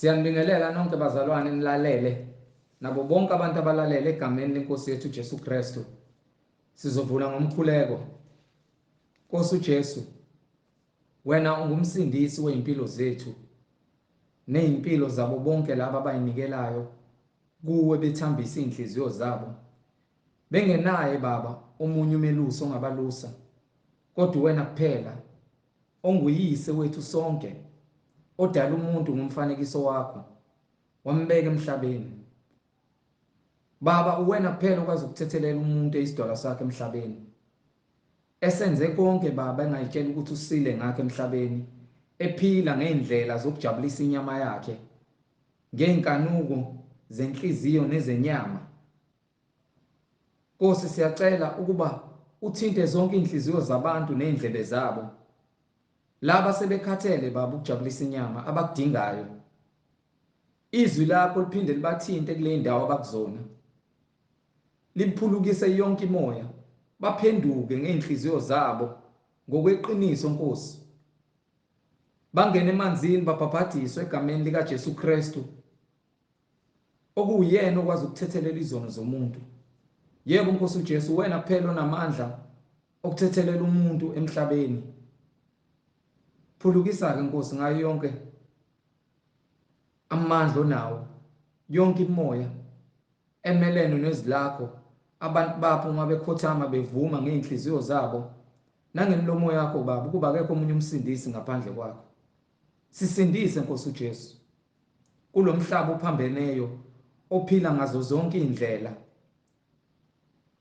Siyanibingelela nonke bazalwane nilalele nabo bonke abantu abalalele egameni lenkosi yethu Jesu Kristu. Sizovula ngomkhuleko. Nkosi uJesu, wena ungumsindisi wezimpilo zethu nezimpilo zabo bonke laba abayinikelayo kuwe bethambisa izinhliziyo zabo. Bengenaye baba omunye umelusi ongabalusa kodwa wena kuphela onguyise wethu sonke odala umuntu ngomfanekiso wakho wambeka emhlabeni. Baba uwena kuphela okwazi ukuthethelela umuntu eyisidwala sakhe emhlabeni. Esenze konke baba engayitshela ukuthi usile ngakho emhlabeni, ephila ngey'ndlela zokujabulisa inyama yakhe, ngey'nkanuko zenhliziyo nezenyama. Nkosi siyacela ukuba uthinte zonke iy'nhliziyo zabantu ney'ndlebe zabo. Laba sebekhathele baba ukujabulisa inyama abakudingayo. Izwi lakho liphinde libathinte kule ndawo abakuzona. Liphulukise yonke imoya, baphenduke ngey'nhliziyo zabo ngokweqiniso Nkosi. Bangene emanzini babhabhadiswe egameni likaJesu Kristu. Okuwuyena okwazi ukuthethelela izono zomuntu. Yebo Nkosi uJesu wena kuphela onamandla okuthethelela umuntu emhlabeni. Phulukisa ke Nkosi ngayo yonke amandla onawo, yonke imoya emelene nezwi lakho abantu bapho uma bekhothama bevuma ngey'nhliziyo zabo nangemilomo yakho baba ukuba akekho omunye umsindisi ngaphandle kwakho. Sisindise Nkosi uJesu kulomhlaba ophambeneyo ophila ngazo zonke iy'ndlela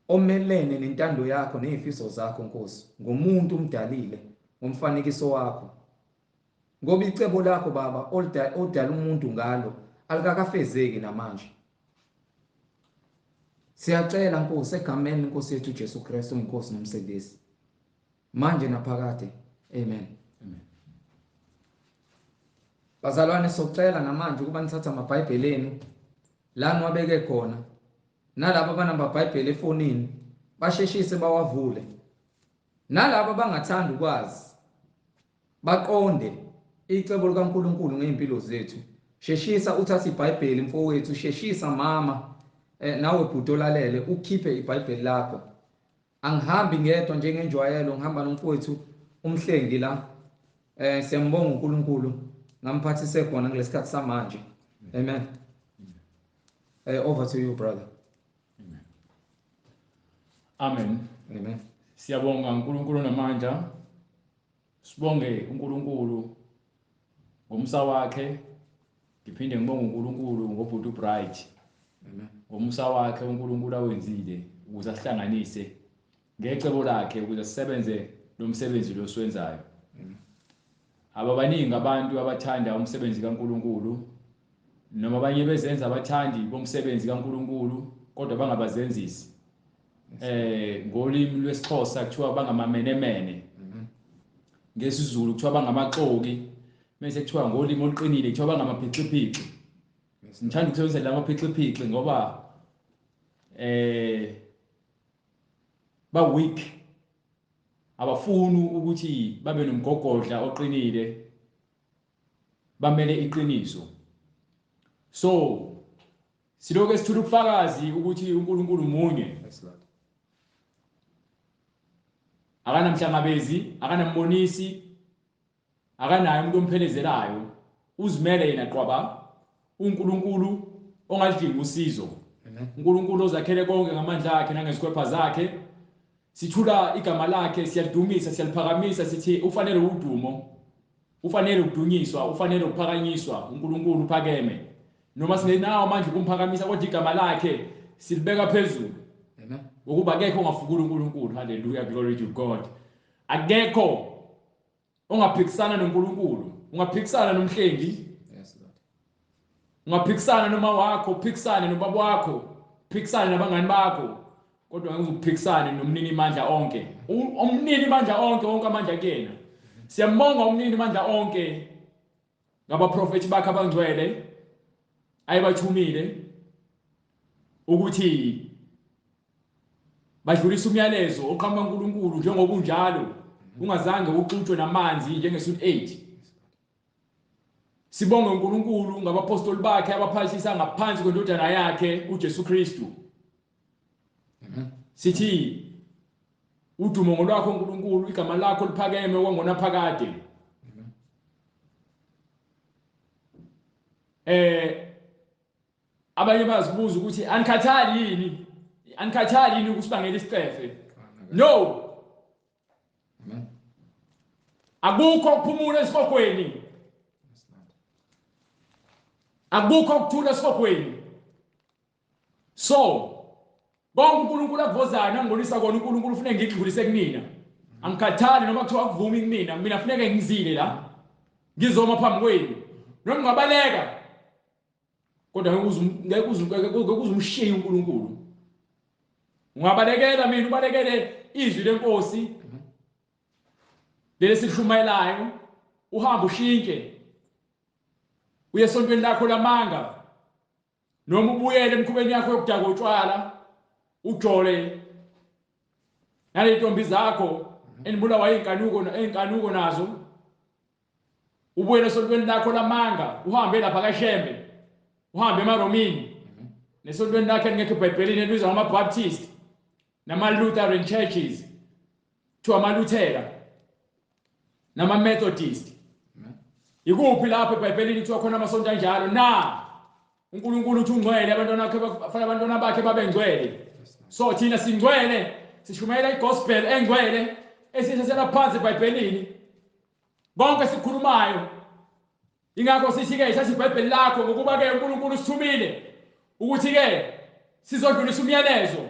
omelene nentando yakho ney'fiso zakho Nkosi ngomuntu umdalile ngomfanekiso wakho ngoba icebo lakho baba odala umuntu ngalo alikakafezeki namanje. Siyacela Nkosi egameni lenkosi yethu Jesu Kristu inkosi nomsindisi manje naphakade. Amen. Amen. Bazalwane socela namanje ukuba nithathe amaBhayibheli enu la niwabeke khona nalabo abanamaBhayibheli efonini basheshise bawavule nalabo abangathanda ukwazi baqonde icebo likaNkuluNkulu ngey'mpilo zethu. Sheshisa uthathe iBhayibheli mfowethu, sheshisa mama nawe bhuti olalele ukhiphe iBhayibheli lakho. Angihambi ngedwa njengenjwayelo, ngihamba nomfowethu uMhlengi la. Siyambonga uNkulunkulu ngamphathise khona kulesikhathi samanje. Amen. Over to you brother. Amen. Amen. Amen. Siyabonga uNkulunkulu namandla. Sibonge uNkulunkulu ngomusa wakhe. Ngiphinde ngibonge uNkulunkulu ngobhuti uBright. Amen. Ngomusa wakhe uNkulunkulu awenzile ukuze asihlanganise ngecebo lakhe ukuze sisebenze lo msebenzi lo siwenzayo. Ababaningi abantu abathanda umsebenzi kaNkulunkulu noma abanye bezenza abathandi bomsebenzi kaNkulunkulu kodwa bangabazenzisi. Ngolimi lwesiXhosa kuthiwa bangamamenemene. NgesiZulu kuthiwa bangamaxoki, mase kuthiwa ngolimi oluqinile kuthiwa bangamaphixiphiqi. Ngithanda ukusebenzisa lamaphixiphiqi ngoba ba weak, abafuni ukuthi babe nomgogodla oqinile, bamele iqiniso. So silokhu esithula ubufakazi ukuthi uNkulunkulu munye. Akanamhlangabezi, akanambonisi, akanaye umuntu omphelezelayo, uzimele yena qwaba. uNkulunkulu ongadingi usizo. uNkulunkulu ozakhele konke ngamandla akhe nangezikhwepha zakhe. Sithula igama lakhe, siyalidumisa, siyaliphakamisa, sithi ufanele udumo, ufanele ukudunyiswa, ufanele ukuphakanyiswa. uNkulunkulu uphakeme. Noma singenawo amandla ukumphakamisa kodwa igama lakhe silibeka phezulu. Amen. Ngokuba akekho ongafukula uNkulunkulu. Hallelujah, glory to God. Akekho ongaphikisana noNkulunkulu, ungaphikisana nomhlengi. Yes Lord. Ungaphikisana noma wakho, uphikisane nobaba wakho, uphikisane nabangani bakho, kodwa ngeke uphikisane nomnini mandla onke. Umnini mandla onke, wonke amandla kuyena. Siyambonga umnini mandla onke ngabaprofeti bakhe abangcwele ayebathumile ukuthi badlulisa umyalezo oqhamuka uNkulunkulu njengoba unjalo, ungazange uxutshwe namanzi njengesuit 8. Sibonge uNkulunkulu ngabapostoli bakhe abaphathisa ngaphansi kwendodana yakhe uJesu Kristu. Amen. Sithi udumo ngolwakho uNkulunkulu, igama lakho liphakeme kwangonaphakade. Abanye bazibuza ukuthi anikhathali yini? Anikhathali yini ukusibangela isicefe? No. Amen. Akukho ukuphumula esihogweni. Akukho ukuthula esihogweni. So konke uNkulunkulu akuvozayo nangibonisa kona uNkulunkulu ufune ngikudlulise kunina. Angikhathali noma kuthiwa akuvumi kumina, mina funeke ngizile la. Ngizoma phambi kwenu. Noma ngingabaleka. Kodwa ngeke uzumshiye uNkulunkulu. Ungabalekela mina ubalekele izwi lenkosi. Leli sishumayelayo, uhambe ushintshe. Uye esontweni lakho lamanga. Noma ubuyele emkhubeni yakho yokudaka utshwala, ujole naley'ntombi zakho enibulawa iy'nkanuko nazo. Ubuyele esontweni lakho lamanga, uhambe lapha kaShembe, uhambe emaRomini, nesontweni lakhe elingekho eBhayibhelini elibizwa ngama-Baptist nama-Lutheran churches, kuthiwa amaLuthela nama-Methodist. Ikuphi lapho eBhayibhelini kuthiwa khona amasonto anjalo na? uNkulunkulu uthi ungcwele, abantwana bakhe bafanele abantwana bakhe babe ngcwele. So thina singcwele, sishumayela igospel engcwele esiyithathela phansi eBhayibhelini. Konke sikhulumayo. Ingakho sithi ke thatha iBhayibheli lakho ngokuba ke uNkulunkulu usithumile ukuthi ke sizodlulisa umyalezo.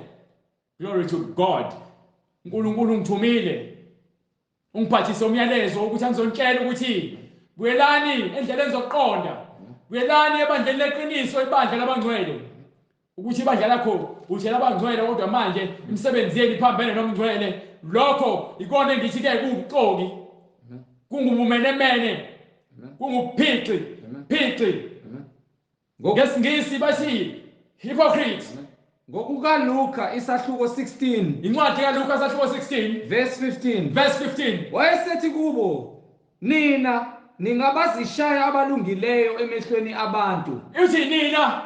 Glory to God. uNkulunkulu ungithumile. Ungiphathise umyalezo ukuthi angizontshela ukuthi buyelani endleleni zokuqonda. Buyelani ebandleni leqiniso, ibandla labangcwele. Ukuthi ibandla lakho uthela abangcwele kodwa manje imisebenzi yenu iphambene nomngcwele. Lokho ikona engithi ke kuwubuxoki. Kungubumenemene. Kunguphixi. Phixi. NgesiNgisi bathi hypocrite. NgokukaLuka isahluko 16. Incwadi kaLuka isahluko 16 verse 15. Verse 15. Wayesethi kubo, nina ningabazishaya abalungileyo emehlweni abantu. Uthi nina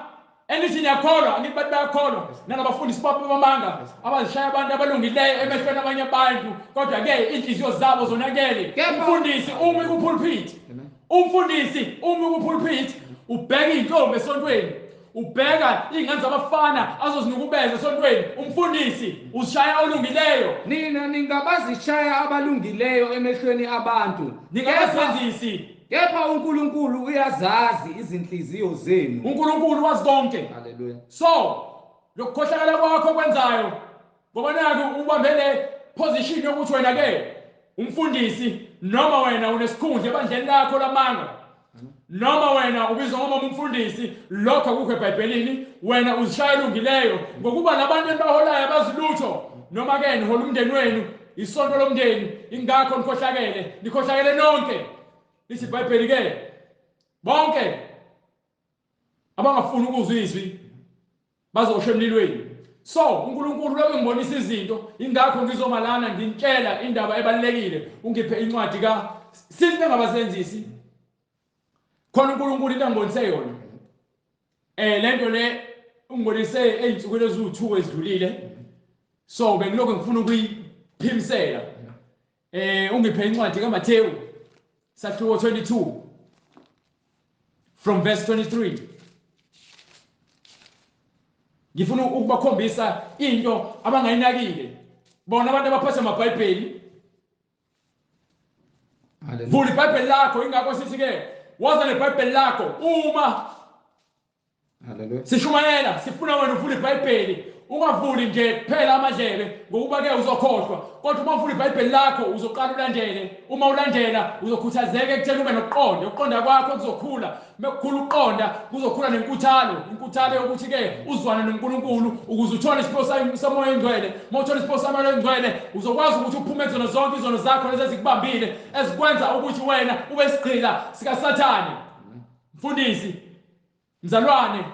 enithi niyakholwa, angithi bathi bayakholwa nalabafundisi babo bamanga abazishaya abantu abalungileyo emehlweni abanye abantu, kodwa ke inhliziyo zabo zonakele. Umfundisi umi kupulpit. Umfundisi umi kupulpit, ubheka intombi esontweni, ubheka ingane zabafana azozinukubeza esontweni. Umfundisi uzishaya olungileyo. Nina ningabazishaya abalungileyo emehlweni abantu. Ningabazenzisi. Kepha uNkulunkulu uyazazi izinhliziyo zenu. uNkulunkulu wazi konke. Hallelujah. So lokukhohlakala kwakho kwenzayo ngoba naku ubambele position yokuthi wena ke umfundisi noma wena unesikhundla ebandleni lakho lamanga, noma wena ubizwa ngoba umfundisi, lokho akukho eBhayibhelini. Wena uzishaya olungileyo ngokuba labantu enibaholayo abazilutho, noma ke nihola umndeni wenu, isonto lomndeni, ingakho nikhohlakele, nikhohlakele nonke. Lithi iBhayibheli ke bonke abangafuni ukuzwa izwi bazosha emlilweni. So uNkulunkulu lokho ngibonisa izinto, ingakho ngizomalana ngintshela indaba ebalekile. Ungiphe incwadi ka sinto engabasenzisi khona uNkulunkulu into angibonise yona. Lento le ungibonise ezinsukwini eziwu2 ezidlulile. So bengilokho ngifuna ukuyiphimisela. Ungiphe incwadi kaMathewu sahluko 22 from verse 23. Ngifuna ukubakhombisa into abangayinakile bona abantu abaphatha amaBhayibheli. Vula iBhayibheli lakho, ingakho sithi ke woza neBhayibheli lakho uma Hallelujah. Sishumayela sifuna wena uvule iBhayibheli, ungavuli nje kuphela amadlebe ngokuba ke uzokhohlwa, kodwa uma uvula iBhayibheli lakho uzoqala ulandele. Uma ulandela uzokhuthazeka ekutheni ube nokuqonda, ukuqonda kwakho kuzokhula. Mekukhula ukuqonda kuzokhula nenkuthalo, inkuthalo yokuthi ke uzwane noNkulunkulu ukuze uthole isipho saMoya oNgcwele. Uma uthola isipho saMoya oNgcwele uzokwazi ukuthi uphume kuzona zonke izono zakho lezi ezikubambile ezikwenza ukuthi wena ube isigqila sikaSathane. Mfundisi, mzalwane,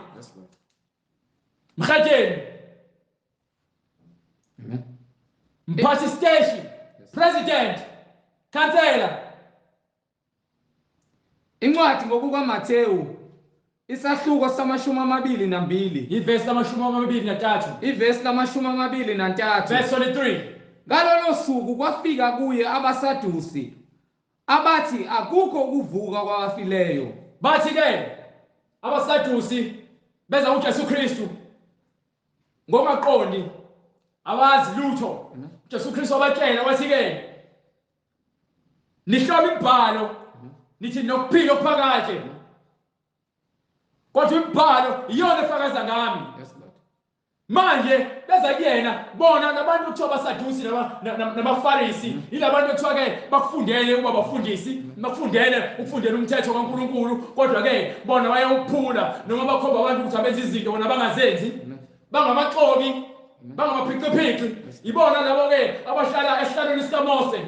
mhajeni, mphathi siteshi, president, kansela. Incwadi ngokukaMathewu isahluko sama-22, ivesi lama-23, ivesi lama-23, verse 23. Ngalolo suku kwafika kuye abaSadusi abathi akukho ukuvuka kwabafileyo. Bathi ke abaSadusi beza kuJesu Kristu ngongaqondi, abazi lutho. Jesu Kristu wabatshela wathi ke nihlola imibhalo nithi nokuphila okuphakade, kodwa imibhalo iyona efakaza ngami. Yes Lord. Manje beza kuyena bona labantu kuthiwa abaSadusi nabaFarisi, yilabantu ekuthiwa ke bakufundele ukuba bafundisi, bakufundele ukufundela umthetho kaNkuluNkulu, kodwa ke bona bayawuphula noma bakhomba abantu ukuthi abenze izinto bona bangazenzi, bangamaxoki, bangamaphiciphici. Ibona labo ke abahlala esihlalweni sikaMose,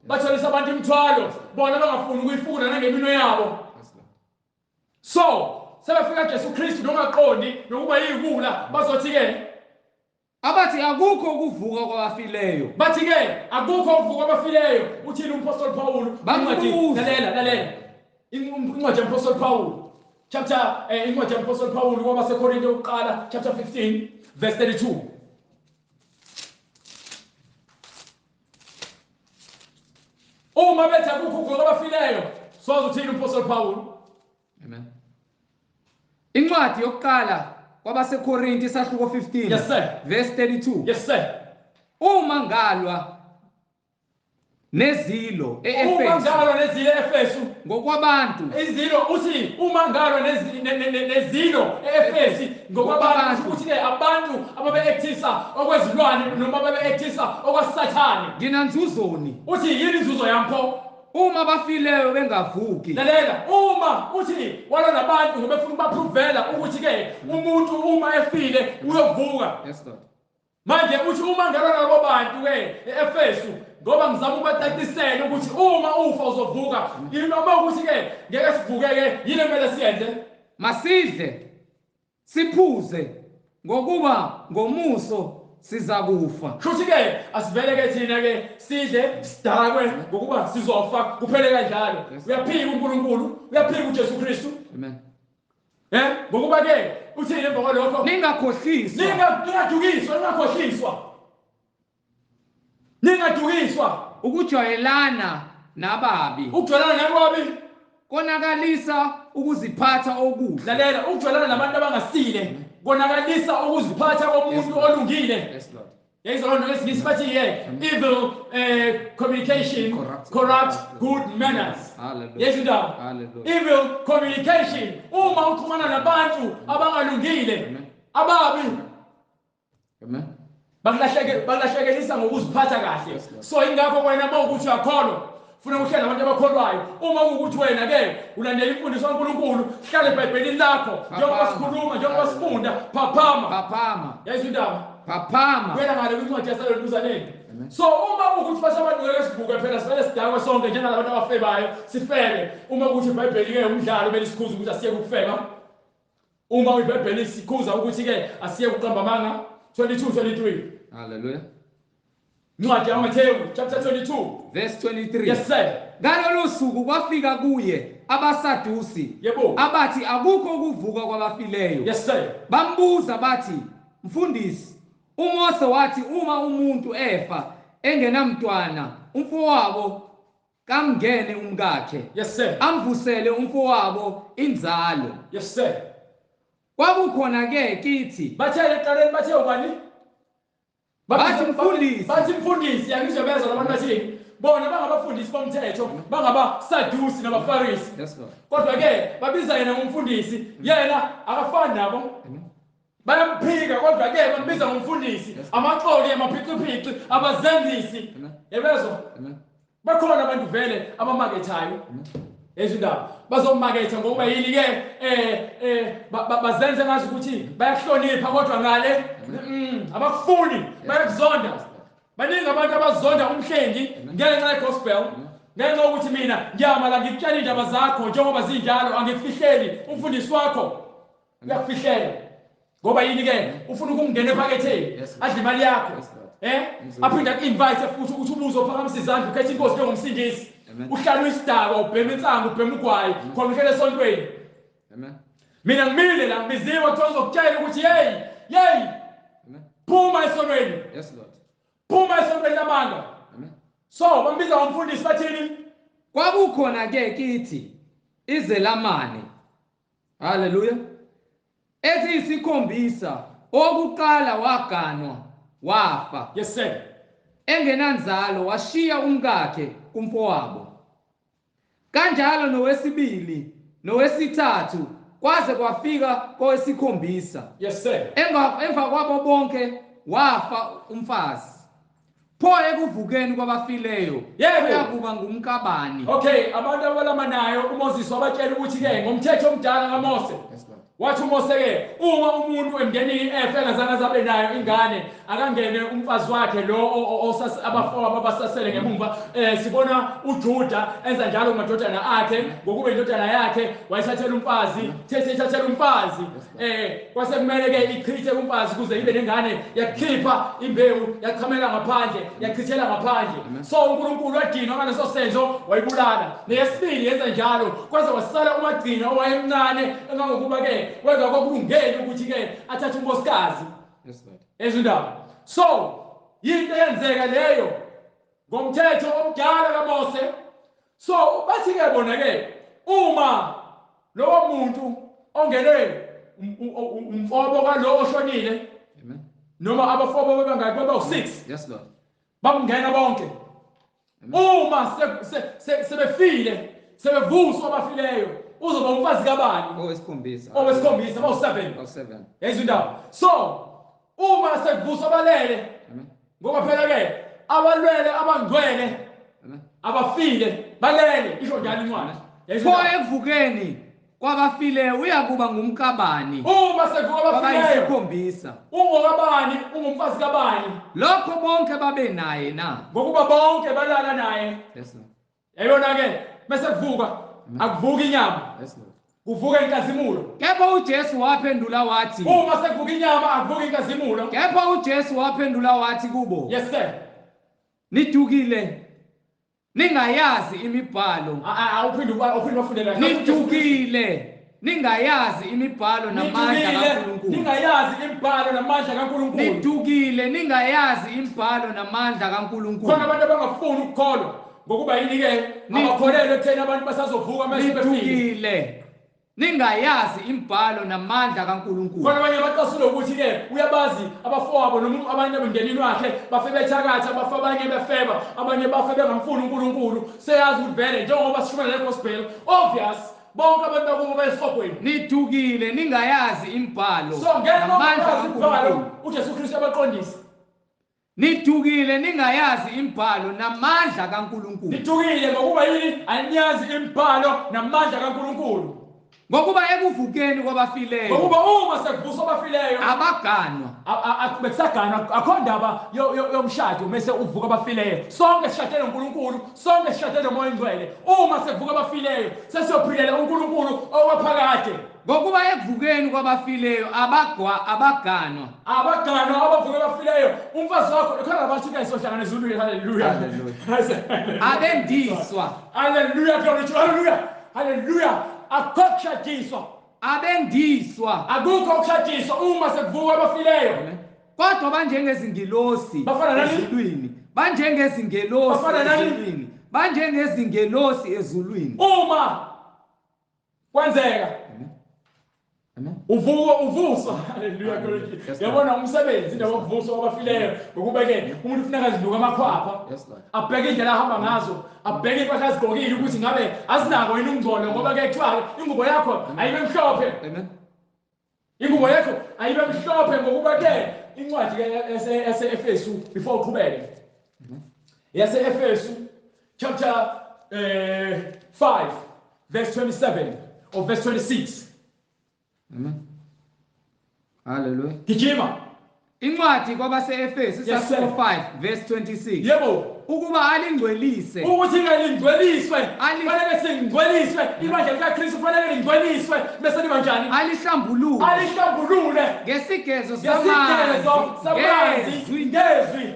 batholisa abantu imithwalo bona bangafuni ukuyifuna nangeminwe yabo. So sebefika Jesu Kristu nongaqondi nokuba yikula, bazothi ke abathi akukho ukuvuka kwabafileyo. Bathi ke akukho ukuvuka kwabafileyo. Uthini uMpostoli Paul? Lalela, lalela. Incwadi yaMpostoli Paul chapter incwadi yaMpostoli Paul kwabaseKorinte yokuqala chapter 15 verse 32. Uma bethi akukho ukuvuka kwabafileyo, soze uthini uMpostoli Paul? Amen. Incwadi yokuqala kwabaseKorinte isahluko 15. Yes sir. Verse 32. Yes sir. Uma ngalwa nezilo eEfesu. Uma ngalwa nezilo eEfesu ngokwabantu. Izilo uthi uma ngalwa nezilo eEfesu ngokwabantu, ukuthi ke abantu ababeekthisa okwezilwane noma ababeekthisa okwaSathane. Nginanzuzoni. Uthi yini inzuzo yami pho? Uma bafileyo bengavuki. Lalela, uma uthi wala nabantu ngoba befuna ukubaphrovela ukuthi ke umuntu uma efile uyovuka. Yes Lord. Manje uthi uma ngalwa nabo bantu ke eEfesu ngoba ngizama ukubacacisela ukuthi uma ufa uzovuka, noma ukuthi ke ngeke sivuke ke, yini kumele siyenze? Masidle siphuze ngokuba ngomuso sizakufa. Shuthi ke asivele ke thina ke sidle sidakwe ngokuba sizofa, kuphele kanjalo. Uyaphika uNkulunkulu, uyaphika uJesu Kristu. Amen. Ngokuba ke uthini emva kwalokho? Ningakhohliswa. Ningadukiswa, ningakhohliswa. Ningadukiswa. Ukujwayelana nababi. Ukujwayelana nababi konakalisa ukuziphatha okuhle. Lalela, ukujwayelana nabantu abangasile konakalisa ukuziphatha komuntu olungile. Yes Lord. Yayizwa loo nto ngesingisi bathi ye evil communication corrupt good manners. Hallelujah. Yezwa Hallelujah. Evil communication, uma uxhumana nabantu abangalungile, ababi. Amen. Bakulahlekelisa ngokuziphatha kahle. So ingakho wena mawukuthi uyakholwa, funa ukuhlala nabantu abakholwayo. Uma kuwukuthi wena ke ulandela imfundiso kaNkuluNkulu, hlala eBhayibhelini lakho njengoba sikhuluma, njengoba sifunda, phaphama. Phaphama. Yayizwa indaba? Phaphama. Wena ngale kwincwadi yaseLuzaneni. So uma ukuthi basabantu ngeke sivuke phela, sivele sidakwe sonke njengalabantu abafebayo, sifebe. Uma ukuthi iBhayibheli ke umdlalo belikhuza ukuthi asiyeke ukufeba. Uma iBhayibheli sikhuza ukuthi ke asiyeke ukuqamba amanga. 22 23. Hallelujah. Incwadi yaMathewu chapter 22 verse 23. Yes sir. Ngalolu suku kwafika kuye abaSadusi. Yebo. Abathi akukho ukuvuka kwabafileyo. Yes sir. Bambuza bathi, mfundisi, uMose wathi uma umuntu efa engenamntwana, umfowabo kamngene umkakhe. Yes sir. Amvusele umfowabo inzalo. Yes sir. Kwakukhona ke kithi. Bathe eqaleni bathe ubani? Bathi mfundisi. Bathi mfundisi, angizobezwa labantu bathini. Bona bangabafundisi bomthetho, bangabaSadusi nabaFarisi. Yes Lord. Kodwa ke babiza yena ngomfundisi, yena akafani nabo. Bayamphika kodwa ke bambiza ngomfundisi. Amaxoki, amaphiciphici, abazenzisi. Yebezwa? Bakhona abantu vele abamakethayo. Ezindaba bazomaketha ngokuba yini ke bazenze ngazi ukuthi bayahlonipha kodwa ngale abakufuni, bayakuzonda. Baningi abantu abazonda umhlengi ngenxa yegospel, ngenxa yokuthi mina ngiyama la ngikutshela indaba zakho njengoba zinjalo, angikufihleli. Umfundisi wakho uyakufihlela ngoba yini ke ufuna ukungena ephaketheni, adle imali yakho, aphinde aku-invite futhi ukuthi ubuze uphakamisa izandla ukhethe inkosi njengomsindisi. Uhlala isidakwa, ubhema insangu, ubhema ugwayi, khona uhlele esontweni. Amen. Mina ngimile la, ngibiziwe kuthiwa ngizokutshela ukuthi hey, hey. Amen. Phuma esonweni. Yes Lord. Phuma esonweni lamanga. Amen. So bambiza ngomfundisi bathini? Kwakukhona ke kithi izelamane. Hallelujah. Eziyisikhombisa, owokuqala waganwa wafa. Yes sir. Engenanzalo washiya umkakhe kumfowabo. Kanjalo nowesibili nowesithathu kwaze kwafika kowesikhombisa. Yes sir. Emva kwabo bonke wafa umfazi. Pho ekuvukeni kwabafileyo uyakuba ngumkabani. Okay, abantu abalamanayo uMoses wabatshela ukuthi ke ngomthetho omdala kaMose. Yes Lord. Wathi uMose ke uma umuntu emndenini efe engazange azabe nayo ingane, akangene umfazi wakhe lo abafowabo abasasele ngemumva. Sibona uJuda enza njalo kumadodana akhe, ngokuba indodana yakhe wayithathela umfazi, thethe umfazi. Kwase kumele ke ichithe umfazi kuze ibe nengane, yakhipha imbewu, yachamela ngaphandle, yachithela ngaphandle. So uNkulunkulu wadinwa ngaleso senzo, wayibulala. Neyesibili yenza njalo, kwaze wasala umagcina owayemncane engangokuba ke wenza kwakulungele ukuthi ke athathe unkosikazi. Yes Lord. Ezindaba. So yinto eyenzeka leyo ngomthetho omdala kaMose. So bathi ke bona ke uma lowo muntu ongene umfobo kalo oshonile, Amen, noma abafobo bebangaki, baba u6. Yes Lord. Bamngena bonke. Uma sebefile, sebevuswa abafileyo, uzoba umfazi kabani? Owesikhombisa. Owesikhombisa, bawu7. Bawu7. Yezwa indaba. So uma sekuvuswa abalele, Amen, ngoba phela ke abalwele abangcwele, Amen, abafile balele, isho njalo incwadi. Pho ekuvukeni kwabafileyo uyakuba ngumkabani. Uma sekuvuka abafileyo abayisikhombisa, ungokabani, ungumfazi kabani? Lokho bonke babe naye na? Ngokuba bonke balala naye. Yes Lord. Yayibona ke bese kuvuka, akuvuka inyama. Yes Lord. Kuvuka inkazimulo. Kepha uJesu waphendula wathi, uma sekuvuka inyama akuvuka inkazimulo. Kepha uJesu waphendula wathi kubo, Yes sir. Nidukile ningayazi imibhalo. Awuphinde wafundela. Nidukile ningayazi imibhalo namandla kaNkulunkulu. Ningayazi imibhalo namandla kaNkulunkulu. Nidukile ningayazi imibhalo namandla kaNkulunkulu. Khona abantu abangafuni ukukholwa ngokuba yini ke abakholelwe ekutheni abantu basazovuka mase befile. Nidukile ningayazi imibhalo namandla kaNkulunkulu. Khona abanye bacasula ukuthi ke uyabazi abafowabo noma abanye emndenini wakhe bafe bethakatha, bafe abanye befeba, abanye bafe bengamfuni uNkulunkulu. Seyazi ukuthi vele njengoba sishumayela le gospel, obvious bonke abantu bakubo bayesihogweni. Nidukile ningayazi imibhalo So ngeke namandla kaNkulunkulu uJesu Kristu abaqondise. Nidukile ningayazi imibhalo namandla kaNkulunkulu. Nidukile ngokuba yini? Aniyazi imibhalo namandla kaNkulunkulu. Ngokuba ekuvukeni kwabafileyo, ngokuba uma sekuvuswa abafileyo abaganwa, bekusaganwa, akho ndaba yomshado mase uvuka abafileyo. Sonke sishade noNkulunkulu, sonke sishade noMoya oNgcwele. Uma sekuvuka abafileyo sesiyophilela uNkulunkulu owaphakade. Ngokuba ekuvukeni kwabafileyo abaganwa, abaganwa abavuka abafileyo. Umfazi wakho khona abantu ke sohlangana ezulwini. Haleluya, abendiswa. Haleluya, glory to haleluya, haleluya. Akukho kushadiswa, abendiswa, akukho kushadiswa uma sekuvuka abafileyo. Kodwa banjengezingilosi ezulwini, banjengezingelosi ezulwini, banjengezingelosi ezulwini. Uma kwenzeka uvuka uvuswa, haleluya. Yabona umsebenzi indaba yokuvuswa kwabafileyo, ngokuba ke umuntu ufuna kazinuka amakhwapha, abheke indlela ahamba ngazo, abheke impahla azigqokile ukuthi ngabe azinako yini ungcolo, ngoba ke kuthiwa ingubo yakho ayibe mhlophe. Ingubo yakho ayibe mhlophe, ngokuba ke incwadi ke yase-Efesu, before uqhubeke, yase-Efesu chapter 5 verse 27 or verse 26. Amen. Hallelujah. Gijima. Incwadi kwabase-Efesu isahluko 5 verse 26. Yebo. Ukuba alingcwelise. Ukuthi ngalingcweliswe. Fanele singcweliswe. Ibandla likaKristu fanele lingcweliswe bese liba njani? Alihlambulule. Alihlambulule. Ngesigezo samanzi. Ngezwi.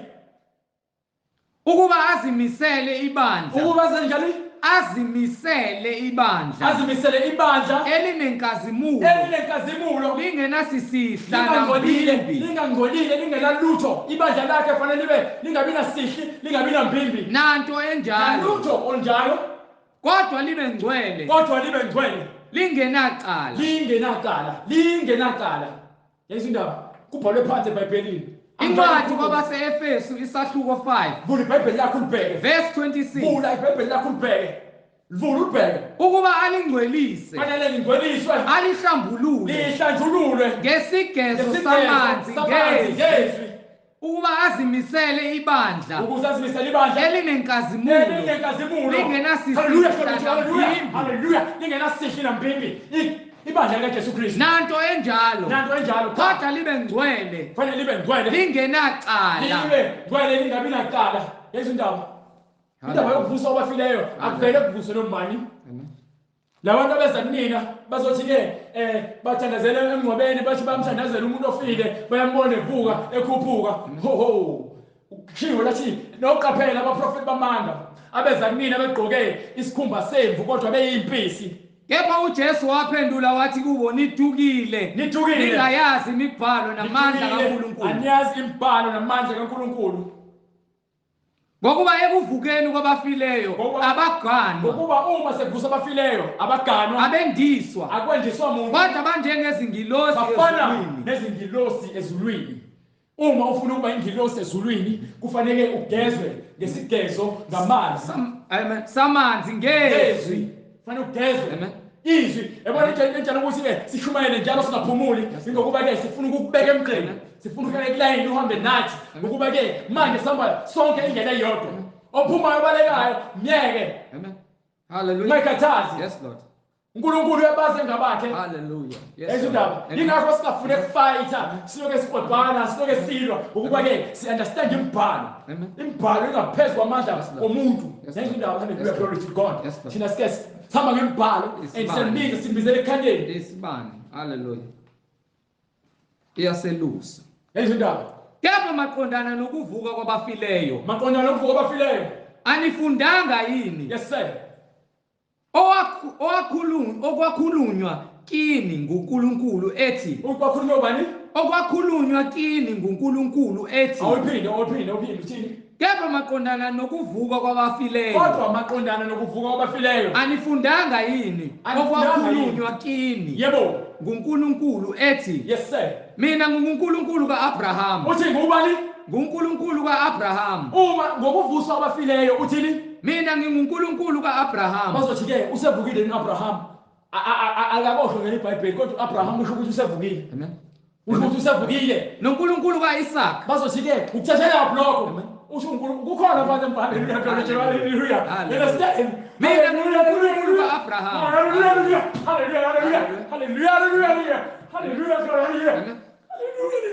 Ukuba azimisele ibandla. Ukuba azenjani? Azimisele ibandla. Azimisele ibandla elinenkazimulo. Elinenkazimulo. Lingenasisihla nambimbi. Lingangcolile, lingenalutho. Ibandla lakhe fanele libe lingabi nasihli, lingabi nambimbi. Nanto enjalo. Nalutho onjalo. Kodwa libe ngcwele. Kodwa libe ngcwele. Lingenacala. Lingenacala. Lingenacala. Yezwa indaba. Kubhalwe phansi eBhayibhelini. Incwadi kwabase-Efesu isahluko 5. Vula iBhayibheli lakho ulibheke. Verse 26. Vula iBhayibheli lakho ulibheke. Vula ulibheke. Ukuba alingcwelise. Fanele lingcweliswe. Alihlambulule. Lihlanjululwe. Ngesigezo samanzi ngezwi. Ukuba azimisele ibandla. Ukuze azimisele ibandla. Elinenkazimulo. Elinenkazimulo. Lingenasisihla nambimbi. Hallelujah. Lingenasihli nambimbi. Ibandla likaJesu Kristu. Nanto enjalo. Nanto enjalo. Kodwa libe ngcwele. Fanele libe ngcwele. Lingenacala. Libe ngcwele lingabi nacala. Yezwa indaba. Indaba yokuvuswa kwabafileyo akuvele kuvuswe nomani. Labantu abeza kunina bazothi ke bathandazele emngcwabeni bathi bayamthandazela umuntu ofile bayambona evuka ekhuphuka. Ho ho. Kushiwo lathi noqaphela abaprofeti bamanga abeza kunina begqoke isikhumba semvu kodwa beyimpisi. Kepha uJesu waphendula wathi kubo nidukile. Nidukile. Ningayazi imibhalo namandla kaNkulunkulu. Aniyazi imibhalo namandla kaNkulunkulu. Ngokuba ekuvukeni kwabafileyo abaganwa. Ngokuba uma sekuvusa abafileyo abaganwa. Abendiswa. Akwendiswa muntu. Kodwa banjengezingilosi ezulwini. Nezingilosi ezulwini. Uma ufuna ukuba ingilosi ezulwini kufanele ugezwe ngesigezo ngamanzi. Amen. Samanzi ngezwi. Fanele ugezwe. Amen. Izwi yabona enjalo ukuthi ke sishumayele njalo singaphumuli ngokuba ke sifuna ukukubeka emgqeni sifuna ukubeka ekulayini uhambe nathi ngokuba ke manje sihamba sonke indlela eyodwa ophumayo obalekayo myeke. Amen. Hallelujah. Mayikhathazi. Yes Lord. uNkulunkulu uyabazi engabakhe. Hallelujah. Yes. Indaba. Ingakho singafune ukufighta siloke siqodwana siloke silwa ukuba ke si understand imibhalo. Imibhalo ingaphezulu kwamandla omuntu. Indaba. Hallelujah. Glory to God. Thina sike sihamba ngemibhalo and siyambiza simbizele ekhanyeni. Isibane. Hallelujah. Iyaselusa. Indaba. Kepha maqondana nokuvuka kwabafileyo. Maqondana nokuvuka kwabafileyo. Anifundanga yini? Yes sir. Okwakhulunywa kini nguNkulunkulu ethi. Okwakhulunywa bani? Okwakhulunywa kini nguNkulunkulu ethi. Awuphinde uthini? Kepha maqondana nokuvuka kwabafileyo. Kodwa maqondana nokuvuka kwabafileyo. Anifundanga yini? Okwakhulunywa kini. Yebo. nguNkulunkulu ethi. Yes sir. Mina nguNkulunkulu kaAbraham. Uthi ngubani? nguNkulunkulu kaAbraham. Uma ngokuvuswa kwabafileyo uthini? Mina nginguNkulunkulu kaAbraham. Bazothi ke usevukile uAbraham. Akakosho ngeBhayibheli kodwa uAbraham usho ukuthi usevukile. Amen. Usho ukuthi usevukile. NoNkulunkulu kaIsaac. Bazothi ke ukuthathela lokho. Usho uNkulunkulu kukhona phansi embhalweni. Hallelujah. Understand? Mina nginguNkulunkulu kaAbraham. Hallelujah. Hallelujah. Hallelujah. Hallelujah. Hallelujah. Hallelujah.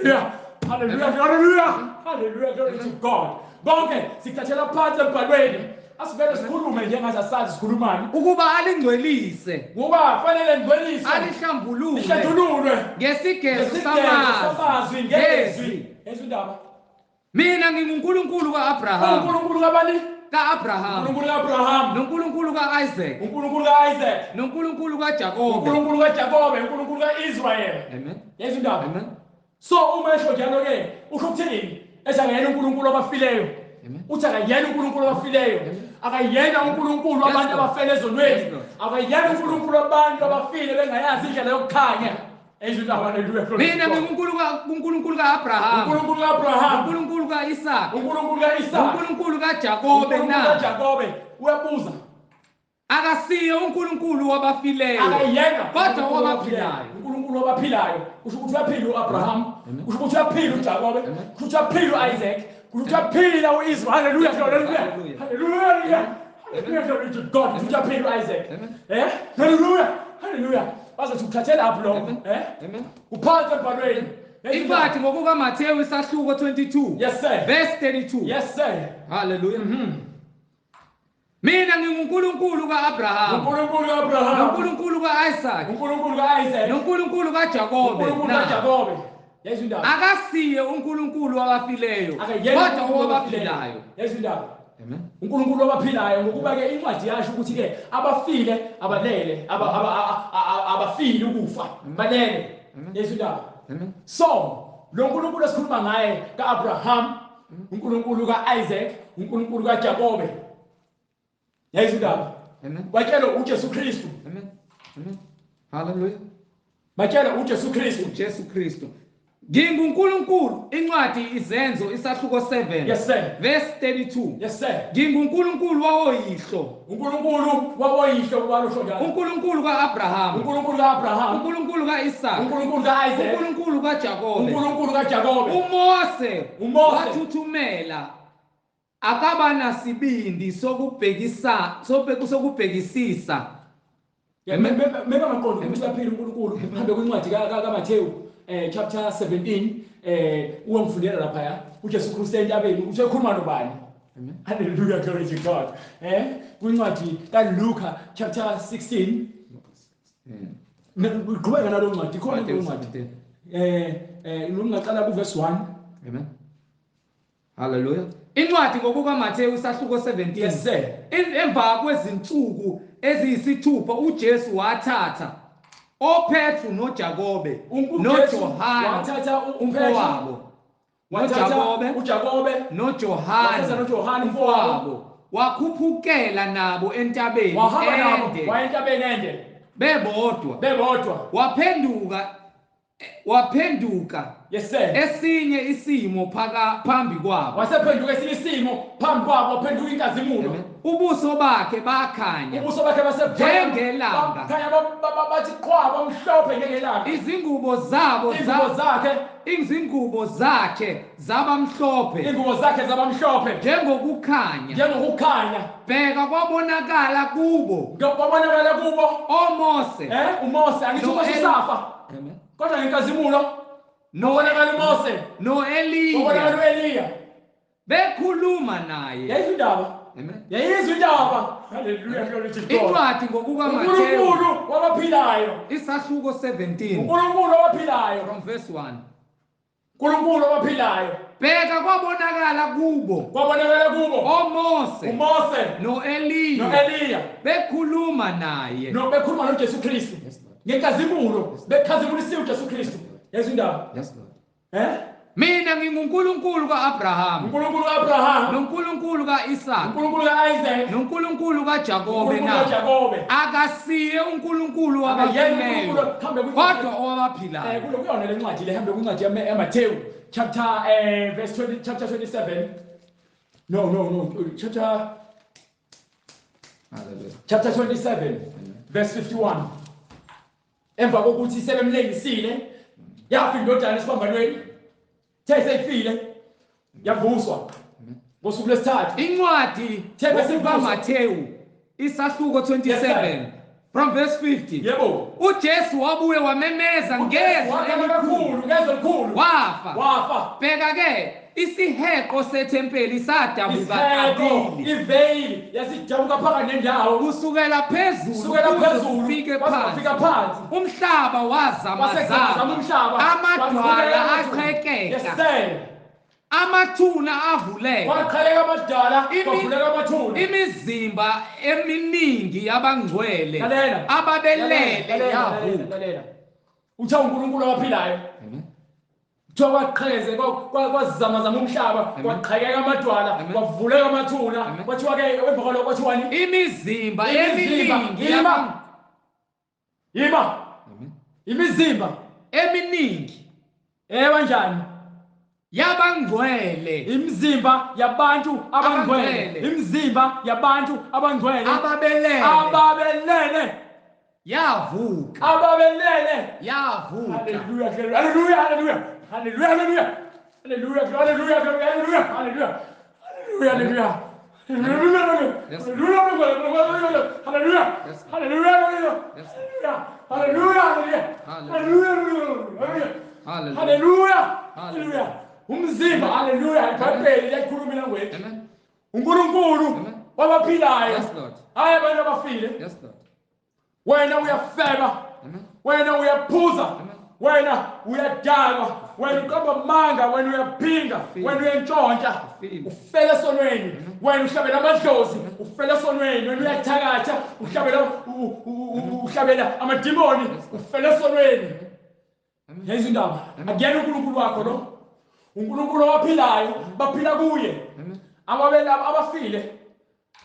Hallelujah. Hallelujah. Hallelujah. Glory to God. Konke sikuthathela phansi embhalweni. Asivele sikhulume njengathi asazi sikhulumani. Ukuba alingcwelise. Ngoba fanele ngcweliswe. Alihlambulule. Lihlambululwe. Ngesigezo samazwi ngezwi. Yezwa indaba. Mina nginguNkulunkulu kaAbraham. uNkulunkulu kabani? kaAbraham. uNkulunkulu kaAbraham. NoNkulunkulu kaIsaac. uNkulunkulu kaIsaac. NoNkulunkulu kaJakobe. uNkulunkulu kaJakobe, uNkulunkulu kaIsrael. Amen. Yezwa indaba. Amen. So uma esho njalo ke usho ukuthini? Ethi akayena uNkulunkulu abafileyo. Uthi akayena uNkulunkulu abafileyo. Akayena uNkulunkulu abantu abafele ezonweni. Akayena uNkulunkulu abantu abafile bengayazi indlela yokukhanya. Mina nginguNkulunkulu kaAbraham. uNkulunkulu kaAbraham. uNkulunkulu kaIsaac. uNkulunkulu kaIsaac. uNkulunkulu kaJakobe na. kaJakobe uyabuza. Akasiye uNkulunkulu wabafileyo. Akayena kodwa wabaphilayo. uNkulunkulu wabaphilayo. Usho ukuthi uyaphila uAbraham. Usho ukuthi uyaphila uJakobe. Usho ukuthi uyaphila uIsaac. Usho ukuthi uyaphila uIsrael. Hallelujah. Hallelujah. Hallelujah. Hallelujah. Glory to God. Usho ukuthi uyaphila uIsaac. Hallelujah. Hallelujah. Bazothi ukuthathela apho lokho. Amen. Uphansi embhalweni. Incwadi ngokukaMathewu isahluko 22. Yes sir. Verse 32. Yes sir. Hallelujah. Mina nginguNkulunkulu kaAbraham. uNkulunkulu kaAbraham. NoNkulunkulu kaIsaac. uNkulunkulu kaIsaac. NoNkulunkulu kaJakobe. uNkulunkulu kaJakobe. Yezwa indaba. Akasiye uNkulunkulu wabafileyo kodwa wabaphilayo. Yezwa indaba. Amen. uNkulunkulu wabaphilayo, ngokuba ke incwadi yasho ukuthi ke abafile abalele, abafile ukufa, balele. Yezwa indaba. Amen. So lo nkulunkulu esikhuluma ngaye kaAbraham, uNkulunkulu kaIsaac, uNkulunkulu kaJakobe. Yezwa indaba. Amen. Batshela uJesu Kristu. Amen. Amen. Hallelujah. Batshela uJesu Kristu. uJesu Kristu. NginguNkulunkulu, incwadi Izenzo isahluko 7. Yes sir. Verse 32. Yes sir. NginguNkulunkulu wawoyihlo. uNkulunkulu wawoyihlo kwalosho njalo. uNkulunkulu kaAbraham. uNkulunkulu kaAbraham. uNkulunkulu kaIsaac. uNkulunkulu kaIsaac. uNkulunkulu kaJakobe. uNkulunkulu kaJakobe. uMose uMose wathuthumela akaba nasibindi sokubhekisa sokubhekisisa. Mebe ngaqonda ukuthi uyaphila uNkulunkulu. Hambe kwincwadi kaMathewu chapter 17, uwangifundela lapha uJesu Kristu entabeni usekhuluma nobani? Amen. Hallelujah, glory to God. Kwincwadi kaLuka chapter 16. Uqhubeka nalo ncwadi, ikhona Matthew incwadi. 17. Ungaqala ku verse 1. Amen. Hallelujah. Incwadi ngokuka Matthew isahluko 17. Yes sir. Emva kwezinsuku eziyisithupha uJesu wathatha oPetru noJakobe noJohane wathatha umfowabo, wathatha uJakobe noJohane noJohane umfowabo, wakhuphukela nabo entabeni wahamba nabo ende, waya entabeni ende bebodwa, waphenduka Yes sir. Esinye isimo phambi kwabo, wasephenduka esinye isimo phambi kwabo, waphenduka inkazimulo. Ubuso bakhe bakhanya, ubuso bakhe njengelanga, bakhanya bathi qhwa bamhlophe njengelanga. Izingubo zabo izingubo zakhe zabamhlophe, ingubo zakhe zabamhlophe njengokukhanya, njengokukhanya. Bheka kwabonakala kubo, kwabonakala kubo oMose, uMose angithi uMose usafa. Amen. Kodwa ngenkazimulo nobonakala uMose noEliya, obonakala uEliya bekhuluma naye. Yayizwa indaba. Amen. Yayizwa indaba. Hallelujah, glory to God. Incwadi ngokuka Matthew uNkulunkulu wabaphilayo isahluko 17. uNkulunkulu wabaphilayo from verse 1. uNkulunkulu wabaphilayo. Bheka kwabonakala kubo, kwabonakala kubo oMose, uMose noEliya, noEliya bekhuluma naye, bekhuluma noJesu Kristu. Ngenkazimulo bekhazimulisiwe uJesu Kristu. Yezwa indaba. Yes Lord. Mina nginguNkulunkulu kaAbraham, uNkulunkulu kaAbraham, noNkulunkulu kaIsaac, uNkulunkulu kaIsaac, noNkulunkulu kaJakobe na. Akasiye uNkulunkulu wabafileyo, kodwa owabaphilayo. Kuyona le ncwadi le, hambe kwincwadi yaMathewu chapter verse 20, chapter 27. No, chapter Hallelujah. Chapter 27 verse 51. Emva kokuthi sebemlengisile, yafa indodana esiphambanweni. Seyifile, yavuswa ngosuku lwesithathu. Incwadi kaMathewu isahluko 27 from verse 50. Yebo. uJesu wabuye wamemeza ngezwi elikhulu, ngezwi elikhulu. Wafa. Bheka ke isiheqo sethempeli sadabuka kabili. Iveyili yasidabuka phakathi nendawo, kusukela phezulu kufike phansi. Umhlaba wazamazama, amadwala aqhekeka, amathuna avuleka, kwaqhekeka amadwala, kwavuleka amathuna. Imizimba eminingi yabangcwele ababelele yavuka. Uthe uNkulunkulu waphilayo. Amen. Kuthiwa kwaqhekeze kwazamazama umhlaba, kwaqhekeka amadwala, kwavuleka amathuna. Kwathiwa ke emva kwalokho kwathiwani? Imizimba eminingi imizimba eminingi kanjani? Yabangcwele, imizimba yabantu abangcwele, imizimba yabantu abangcwele ababelele yavuka, ababelele yavuka. Hallelujah, hallelujah, hallelujah. Hallelujah, hallelujah, hallelujah, hallelujah, hallelujah, hallelujah, hallelujah, hallelujah, hallelujah, hallelujah, hallelujah, hallelujah, hallelujah. Umzimba, hallelujah, iBhayibheli liyakhuluma language. uNkulunkulu wabaphilayo. Hayi abantu abafile. Yes Lord. Wena uyafeba. Amen. Wena uyaphuza. Wena uyadakwa, wena uqamba amanga, wena uyaphinga, wena uyantshontsha, ufele esonweni, wena uhlabela amadlozi, ufele esonweni, wena uyathakatha, uhlabela amadimoni, ufele esonweni. Yezwa indaba, akuyena uNkulunkulu wakho lo. uNkulunkulu owaphilayo, baphila kuye. Abafile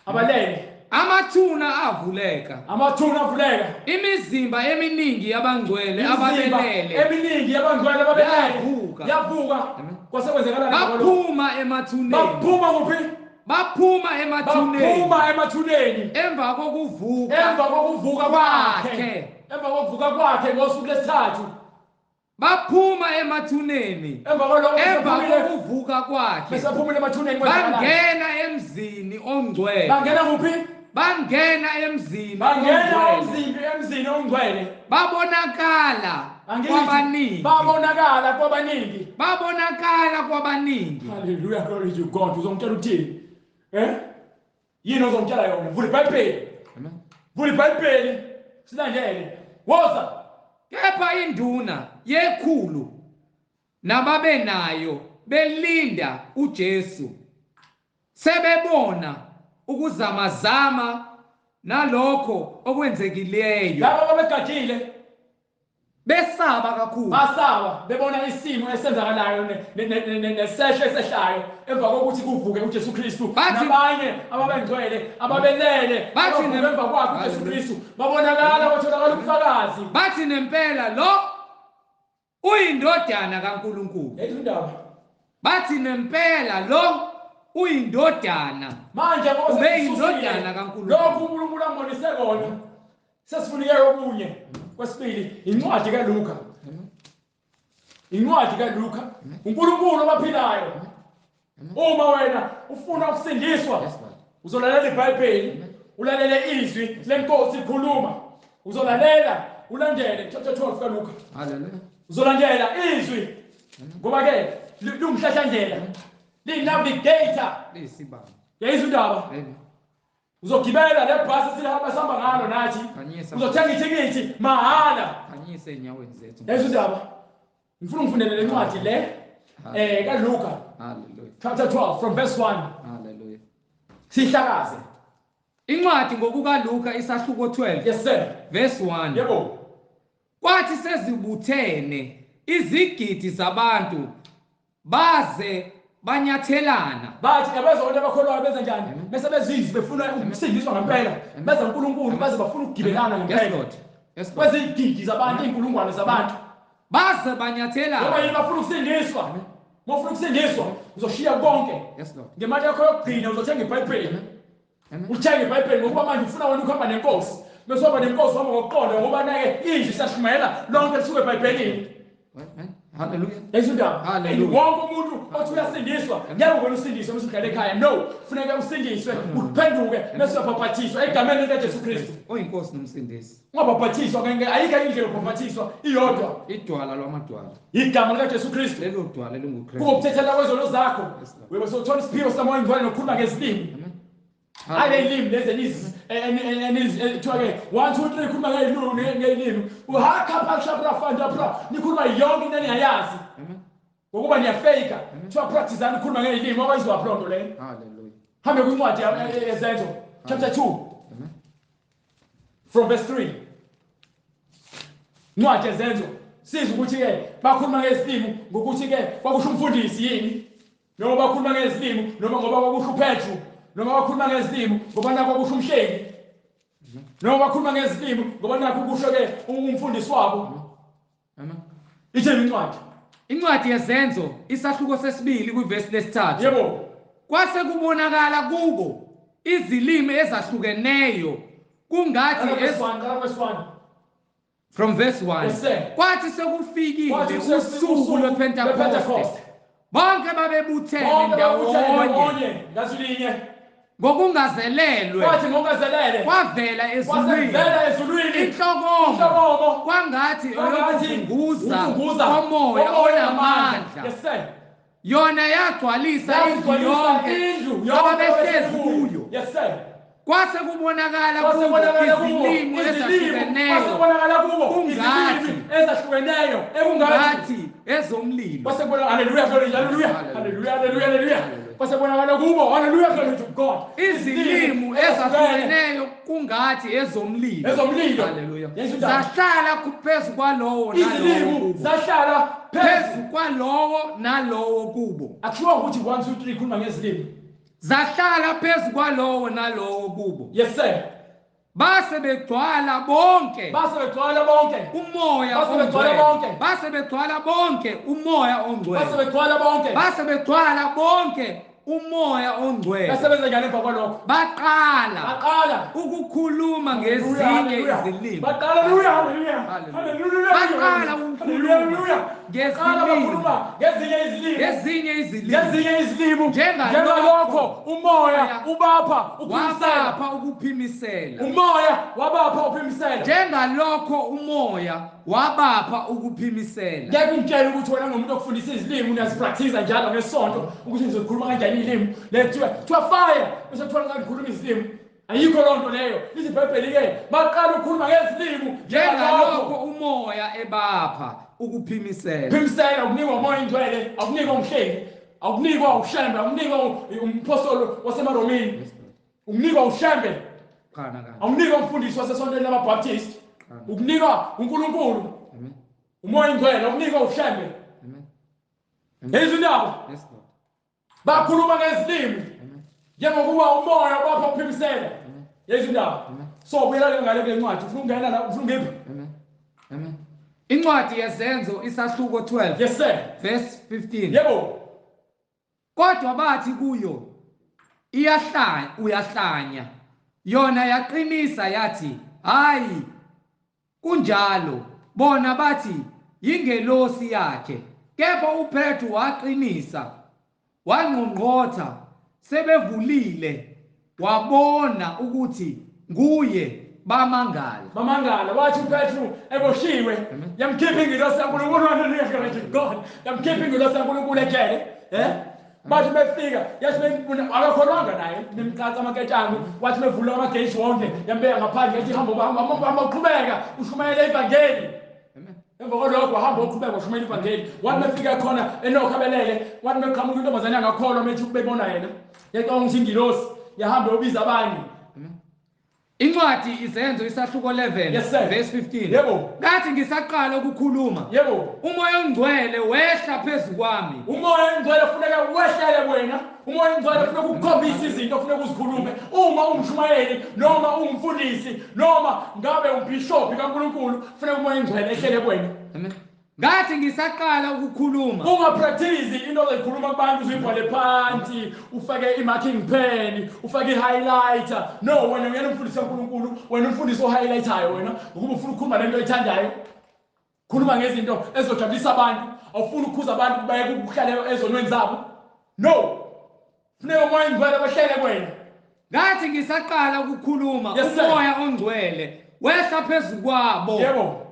abalele. Amathuna avuleka. Amathuna avuleka. Imizimba eminingi yabangcwele ababelele. Eminingi yabangcwele ababelele. Yavuka. Yavuka. Kwase kwenzekalani? Baphuma emathuneni. Baphuma kuphi? Baphuma emathuneni. Baphuma emathuneni. Emva kokuvuka. Emva kokuvuka kwakhe. Emva kokuvuka kwakhe ngosuku lesithathu. Baphuma emathuneni. Emva kokuvuka kwakhe. Besaphumile emathuneni. Bangena emzini ongcwele. Bangena kuphi? Bangena emzini. Bangena emzini ongcwele. Babonakala kwabaningi. Babonakala kwabaningi. Babonakala kwabaningi. Hallelujah, glory to God. Uzongitshela ukuthini? Yini ozongitshela yona? Vula iBhayibheli. Amen. Vula iBhayibheli. Silandele. Woza. Kepha induna yekhulu nababenayo belinda uJesu sebebona ukuzamazama nalokho okwenzekileyo. Labo babegadile besaba kakhulu. Basaba bebona isimo esenzakalayo nesehlo esehlayo emva kokuthi kuvuke uJesu Kristu. Nabanye ababengcwele ababelele bathi emva kwakhe uJesu Kristu babonakala, batholakala ubufakazi. Bathi nempela lo uyindodana kaNkuluNkulu. Indaba. Bathi nempela lo uyindodana. Manje ngoba uyindodana kaNkuluNkulu. Lokhu uNkulunkulu ambonise kona. Sesifunike okunye. Kwesibili, incwadi kaLuka. Incwadi kaLuka. uNkulunkulu obaphilayo. Uma wena ufuna ukusindiswa, uzolalela iBhayibheli, ulalele izwi lenkosi ikhuluma. Uzolalela, ulandele chapter 12 kaLuka. Hallelujah. Uzolandela izwi. Ngoba ke lungumhlahlandlela. Liyi-navigator. Liyisibani. Yayizwa indaba. Uzogibela le bhasi esihamba sihamba ngalo nathi. Uzothenga ithikithi mahhala. Khanyisa enyaweni zethu. Yayizwa indaba. Ngifuna ungifundele le ncwadi le kaLuka. Hallelujah. Chapter 12 from verse 1. Hallelujah. Sihlakaze. Incwadi ngokukaLuka isahluko 12. Yes sir. Verse 1. Yebo. Kwathi sezibuthene izigidi zabantu baze banyathelana. Bathi abezwa abantu abakholwayo benza njani? Bese bezizwe befuna ukusindiswa ngempela. Beza uNkulunkulu baze bafuna ukugibelana ngempela. Yes Lord. Yes Lord. Kwezigidi zabantu, inkulungwane zabantu. Baze banyathelana. Ngoba yini bafuna ukusindiswa? Mawufuna ukusindiswa uzoshiya konke. Yes Lord. Ngemali yakho yokugcina uzothenga iBhayibheli. Uthenga iBhayibheli ngokuba manje ufuna wena ukuhamba nenkosi. Bese uhamba nenkosi uhamba ngokuqonda ngoba nake izwi siyashumayela lonke lisuke eBhayibhelini. Hallelujah. Yayizwa indaba. Hallelujah. Wonke umuntu othi uyasindiswa ngeke ubone usindiswe bese uhlala ekhaya. No, kufuneka usindiswe, uphenduke bese uyabhaphathizwa egameni likaJesu Kristu. Oyinkosi nomsindisi. Ungabhaphathizwa ngeke, ayikho indlela yokubhaphathizwa iyodwa. Idwala lwamadwala. Igama likaJesu Kristu. Lelo dwala elinguKristu. Kungokuthethelwa kwezono zakho. Uyobe sewuthola isiphiwo sikaMoya Oyingcwele nokukhuluma ngezilimi. Hayi lelimi lezi enizi kuthiwa ke 1 2 3 khuluma ngeyilimi. Uhakha phasha fanda pra nikhuluma yonke into eningayazi. Ngokuba niyafake. Kuthiwa practice ukukhuluma ngeyilimi okwayizwa pho nto leyo. Hallelujah. Hambe kwincwadi yeZenzo chapter 2. From verse 3. Incwadi yeZenzo sizwe ukuthi ke bakhuluma ngezilimi ngokuthi ke kwakusho umfundisi yini? Noma bakhuluma ngezilimi noma ngoba kwakusho uPetru. Noma bakhuluma ngezilimi ngoba nakho kusho umhlengi. Noma bakhuluma ngezilimi ngoba nakho kusho ke umfundisi wabo. Amen. Ithini incwadi? Incwadi yeZenzo isahluko sesibili kwivesi lesithathu. Yebo. Kwase kubonakala kubo izilimi ezahlukeneyo kungathi from verse 1. Kwathi sekufikile usuku lwePentekoste bonke babebuthene ndawonye ngazwi ngokungazelelwe. Kwathi ngokungazelele kwavela ezulwini inhlokomo kwangathi eyokuvunguza komoya onamandla. Yes sir. Yona yagcwalisa indlu yonke ababehlezi kuyo. Yes sir. Kwase kubonakala kubo izilimi ezahlukeneyo kungathi ezahlukeneyo ekungathi ezomlilo. Kwase kubonakala, haleluya, haleluya, haleluya, haleluya, haleluya. Kwase kubonakala kubo, haleluya, glory to God. Izilimi ezahlukeneyo kungathi ezomlilo. Ezomlilo. Haleluya. Zahlala phezu kwalowo nalowo. Izilimi zahlala phezu kwalowo nalowo kubo. Akushiwo ukuthi 1 2 3 khuluma ngezilimi. Zahlala phezu kwalowo nalowo kubo. Yes sir. Base begcwala bonke. Base begcwala bonke. Umoya Base begcwala bonke. Base begcwala bonke umoya ongcwele. Base begcwala bonke. Base begcwala bonke umoya ongcwele. Basebenza njani emva kwalokho? Baqala. Baqala ukukhuluma ngezinye izilimi. Baqala, haleluya, haleluya. Baqala ukukhuluma ngezinye izilimi. Ngezinye izilimi. Ngezinye izilimi. Njengalokho umoya ubapha ukuphimisela. Wabapha ukuphimisela. Umoya wabapha ukuphimisela. Njengalokho umoya wabapha ukuphimisela. Ngeke ungitshele ukuthi wena ngomuntu okufundisa izilimi uyazipractice njalo ngesonto ukuthi ngizokhuluma kanjani ilimi. Le kuthiwa fire bese kuthiwa ngikhuluma izilimi. Ayikho loo nto leyo. Lithi iBhayibheli ke baqala ukukhuluma ngezilimi njengalokho umoya ebapha ukuphimisela. Phimisela ukunikwa umoya ingcwele, akunikwa umhlengi, akunikwa uShembe, akunikwa umpostoli wasemaromini. Ukunikwa uShembe. Awunikwa umfundisi wasesontweni lamaBaptist. Ukunikwa uNkulunkulu. Amen. Umoya ingcwele ukunikwa uShembe. Amen. Yezwa indaba? Yes Lord. Bakhuluma ngezilimi. Njengokuba umoya ubapha ukuphimisela. Yezwa indaba? So buyela ke ngale kule ncwadi, ufuna ukungena la, ufuna ungiphi? Amen. Amen. Incwadi yeZenzo isahluko 12. Yes sir. Verse 15. Yebo. Kodwa bathi kuyo iyahlanya, uyahlanya. Yona yaqinisa yathi, hayi kunjalo. Bona bathi yingelosi yakhe. Kepha uPetru waqinisa, wangqongqotha, sebevulile, wabona ukuthi nguye, bamangala. Bamangala. Wathi uPetru eboshiwe, yamkhipha ingelosi kaNkulunkulu, haleluya, God. Yamkhipha ingelosi kaNkulunkulu ejele, eh? Bathi befika, yathi bembona akakholwanga naye, nemqatha amaketshana, wathi bevula amagate wonke, yambeka ngaphandle, yathi hamba hamba uqhubeka, ushumayele ivangeli. Emva kwalokho wahamba uqhubeka ushumayela ivangeli. Wathi befika khona enokho abelele, wathi beqhamuka intombazane angakholwa methi bebona yena. Yacabanga ukuthi ingilosi, yahamba yobiza abanye. Incwadi iZenzo isahluko 11 yes, verse 15. Yebo. Ngathi ngisaqala ukukhuluma. Yebo. Umoya ongcwele wehla phezu kwami. Umoya ongcwele funeka wehlele wena. Umoya ongcwele funeka ukukhombisa izinto ofuneka uzikhulume. Uma ungumshumayeli noma ungumfundisi noma ngabe umbishophi kaNkulunkulu, funeka umoya ongcwele ehlele kuwena. Amen. Ngathi ngisaqala ukukhuluma. Ungapractice into ozoyikhuluma kubantu uzibhale phansi, ufake i-marking pen, ufake i-highlighter. No, wena uyena umfundisi kaNkulunkulu, wena umfundisi ohighlightayo wena, ngokuba ufuna ukukhuluma lento oyithandayo. Khuluma ngezinto ezizojabulisa abantu, awufuni ukukhuza abantu bayeke ukuhlala ezonweni zabo. No. Funeka umoya ongcwele wehlele kuwena. Ngathi ngisaqala ukukhuluma, yes, umoya ongcwele wehla phezu kwabo. Yebo.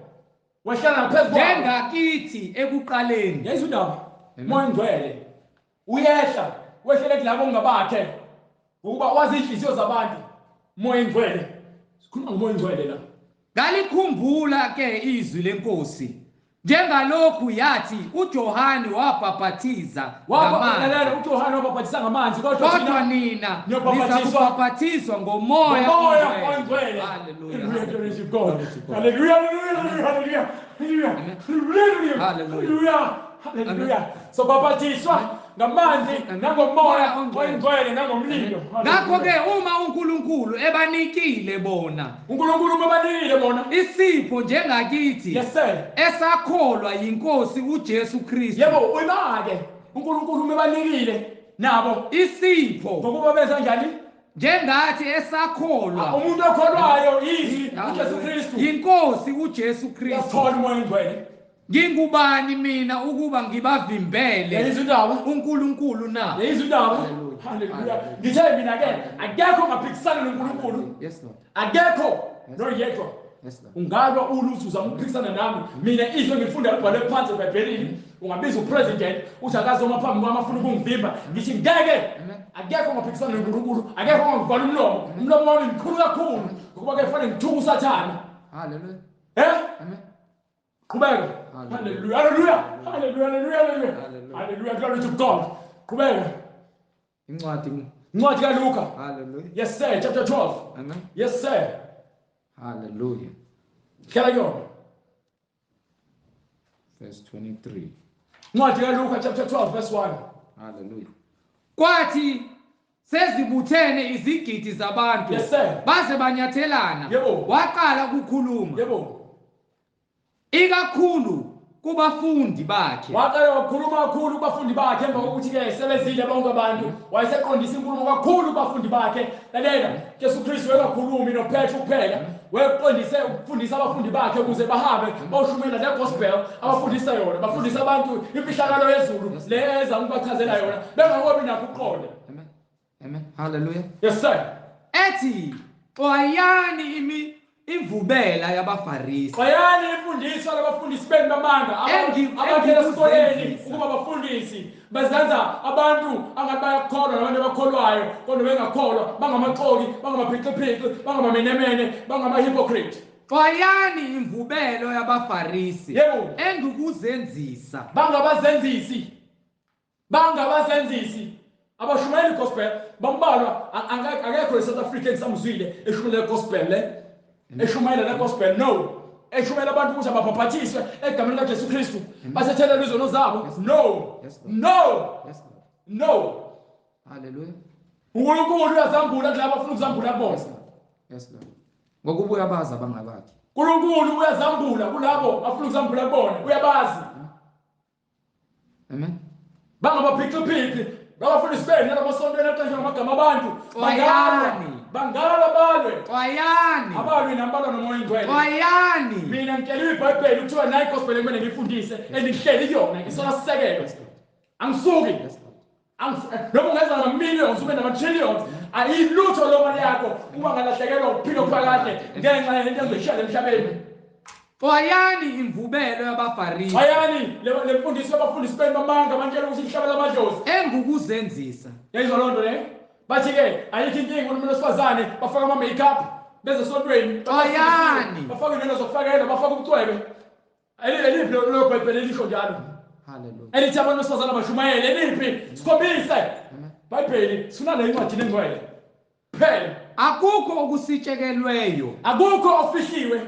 Wehlala phezu kwabo njengakithi ekuqaleni. Yezwa indaba? Umoya ongcwele uyehla, wehlele kulabo ongabakhe, ngokuba wazi inhliziyo zabantu. Umoya ongcwele, sikhuluma ngomoya ongcwele la. Ngalikhumbula ke izwi lenkosi, njengalokhu yathi uJohani wabhaphathiza ngamanzi. UJohani wabhaphathisa ngamanzi, kodwa nina nizakubhaphathizwa ngomoya ongcwele. Hallelujah. Hallelujah. Hallelujah. Hallelujah. Hallelujah. Hallelujah. So bhaphathiswa ngamanzi nangomoya ongcwele nangomlilo. Ngakho ke uma uNkulunkulu ebanikile bona, uNkulunkulu ubanikile bona isipho njengakithi, yes sir, esakholwa yinkosi uJesu Kristu. Yebo, uyibake uNkulunkulu umebanikile nabo isipho, ngokuba benza njani? Njengathi esakholwa. Umuntu okholwayo izwi uJesu Kristu, yinkosi uJesu Kristu, uyathola umoya ongcwele. Ngingubani mina ukuba ngibavimbele Yezwa indaba? uNkulunkulu na? Yezwa indaba? Haleluya. Ngithe mina ke akekho ongaphikisana noNkulunkulu. Yes Lord. Akekho noyedwa. Yes Lord. Ungalwa uluthi uzama ukuphikisana nami. Mina izwi ngifunda libhalwe phansi eBhayibhelini. Ungabiza upresident uthi akazoma phambi kwami afuna ukungivimba. Ngithi ngeke. Akekho ongaphikisana noNkulunkulu. Akekho ongavala umlomo. Umlomo wami mkhulu kakhulu ngokuba ke fanele ngithuke uSathane. Haleluya. Eh? Amen. Qhubeka. Hallelujah. Hallelujah. Hallelujah. Hallelujah. Hallelujah. Glory to God. Qhubeka. Incwadi kaLuka. Hallelujah. Yes sir, chapter 12. Amen. Yes sir. Hallelujah. Hlala kuyona. Verse 23. Incwadi kaLuka chapter 12 verse 1. Hallelujah. Kwathi sezibuthene izigidi zabantu. Yes sir. Baze banyathelana. Yebo. Waqala ukukhuluma. Yebo. Ikakhulu kubafundi bakhe. Waqala wakhuluma kakhulu kubafundi bakhe emva kokuthi ke sebezile bonke abantu, wayeseqondisa inkulumo kakhulu kubafundi bakhe. Lalela, Jesu Kristu wayengakhulumi noPetru kuphela, wayeqondise ukufundisa abafundi bakhe ukuze bahambe bawushumela le gospel abafundisa yona, bafundisa abantu imfihlakalo yezulu le eza ukubachazela yona, bengakobi nakho ukuqonda. Amen. Amen. Hallelujah. Yes sir. Ethi xwayani imvubela yabaFarisi. Xwayani imfundiso labafundisi benu bamanga abangena esikoleni ukuba bafundisi bazenza abantu angathi bayakholwa nabantu abakholwayo kodwa bengakholwa, bangamaxoki, bangamaphixiphixi, bangamamenemene, bangama-hypocrite. Xwayani imvubelo yabaFarisi. Yebo. Engukuzenzisa. Bangabazenzisi. Bangabazenzisi. Abashumayeli gospel bambalwa, akekho eSouth Africa engisamzwile eshumayela gospel le. Eshumayela le gospel, no. Eshumayela abantu ukuthi ababhaphatiswe egameni likaJesu Kristu basethelelwe izono zabo. No. No. No. Hallelujah. uNkulunkulu uyazambula kulabo afuna ukuzambula kubona. Yes Lord. Ngokuba uyabazi abangabakhe. uNkulunkulu uyazambula kulabo afuna ukuzambula kubona, uyabazi. Amen. Bangabaphixiphixi, bangabafundisi benu nalamasontweni aqanjwe ngamagama abantu. Xwayani. Bangala balwe. Xwayani. Abalwi nambalwa nomoya ingcwele. Xwayani. Mina ngitshela iBhayibheli kuthiwa nayi gospel ekumele ngiyifundise endihleli kuyona ngisona sisekelo. Angisuki. Noma ungenza nama-millions ube nama-trillions, ayilutho lo mali yakho uma ngalahlekelwa ukuphila okuphakade ngenxa yento engizoyishiya emhlabeni. Xwayani imvubelo yabaFarisi. Xwayani le mfundiso yabafundisi benu bamanga bantshela ukuthi ihlaba lamadlozi. Engukuzenzisa. Yayizwa loo nto le? Bathi ke ayikho inkinga umuntu wesifazane bafaka ama makeup beze esontweni. Xwayani. Bafaka inwele zokufakela, bafaka ubucwebe. Eliphi lo Bhayibheli elisho njalo? Hallelujah. Elithi abantu besifazane bashumayele eliphi? Sikhombise. Bhayibheli sifuna le incwadi lengcwele. Phela akukho okusitshekelweyo. Akukho okufihliwe.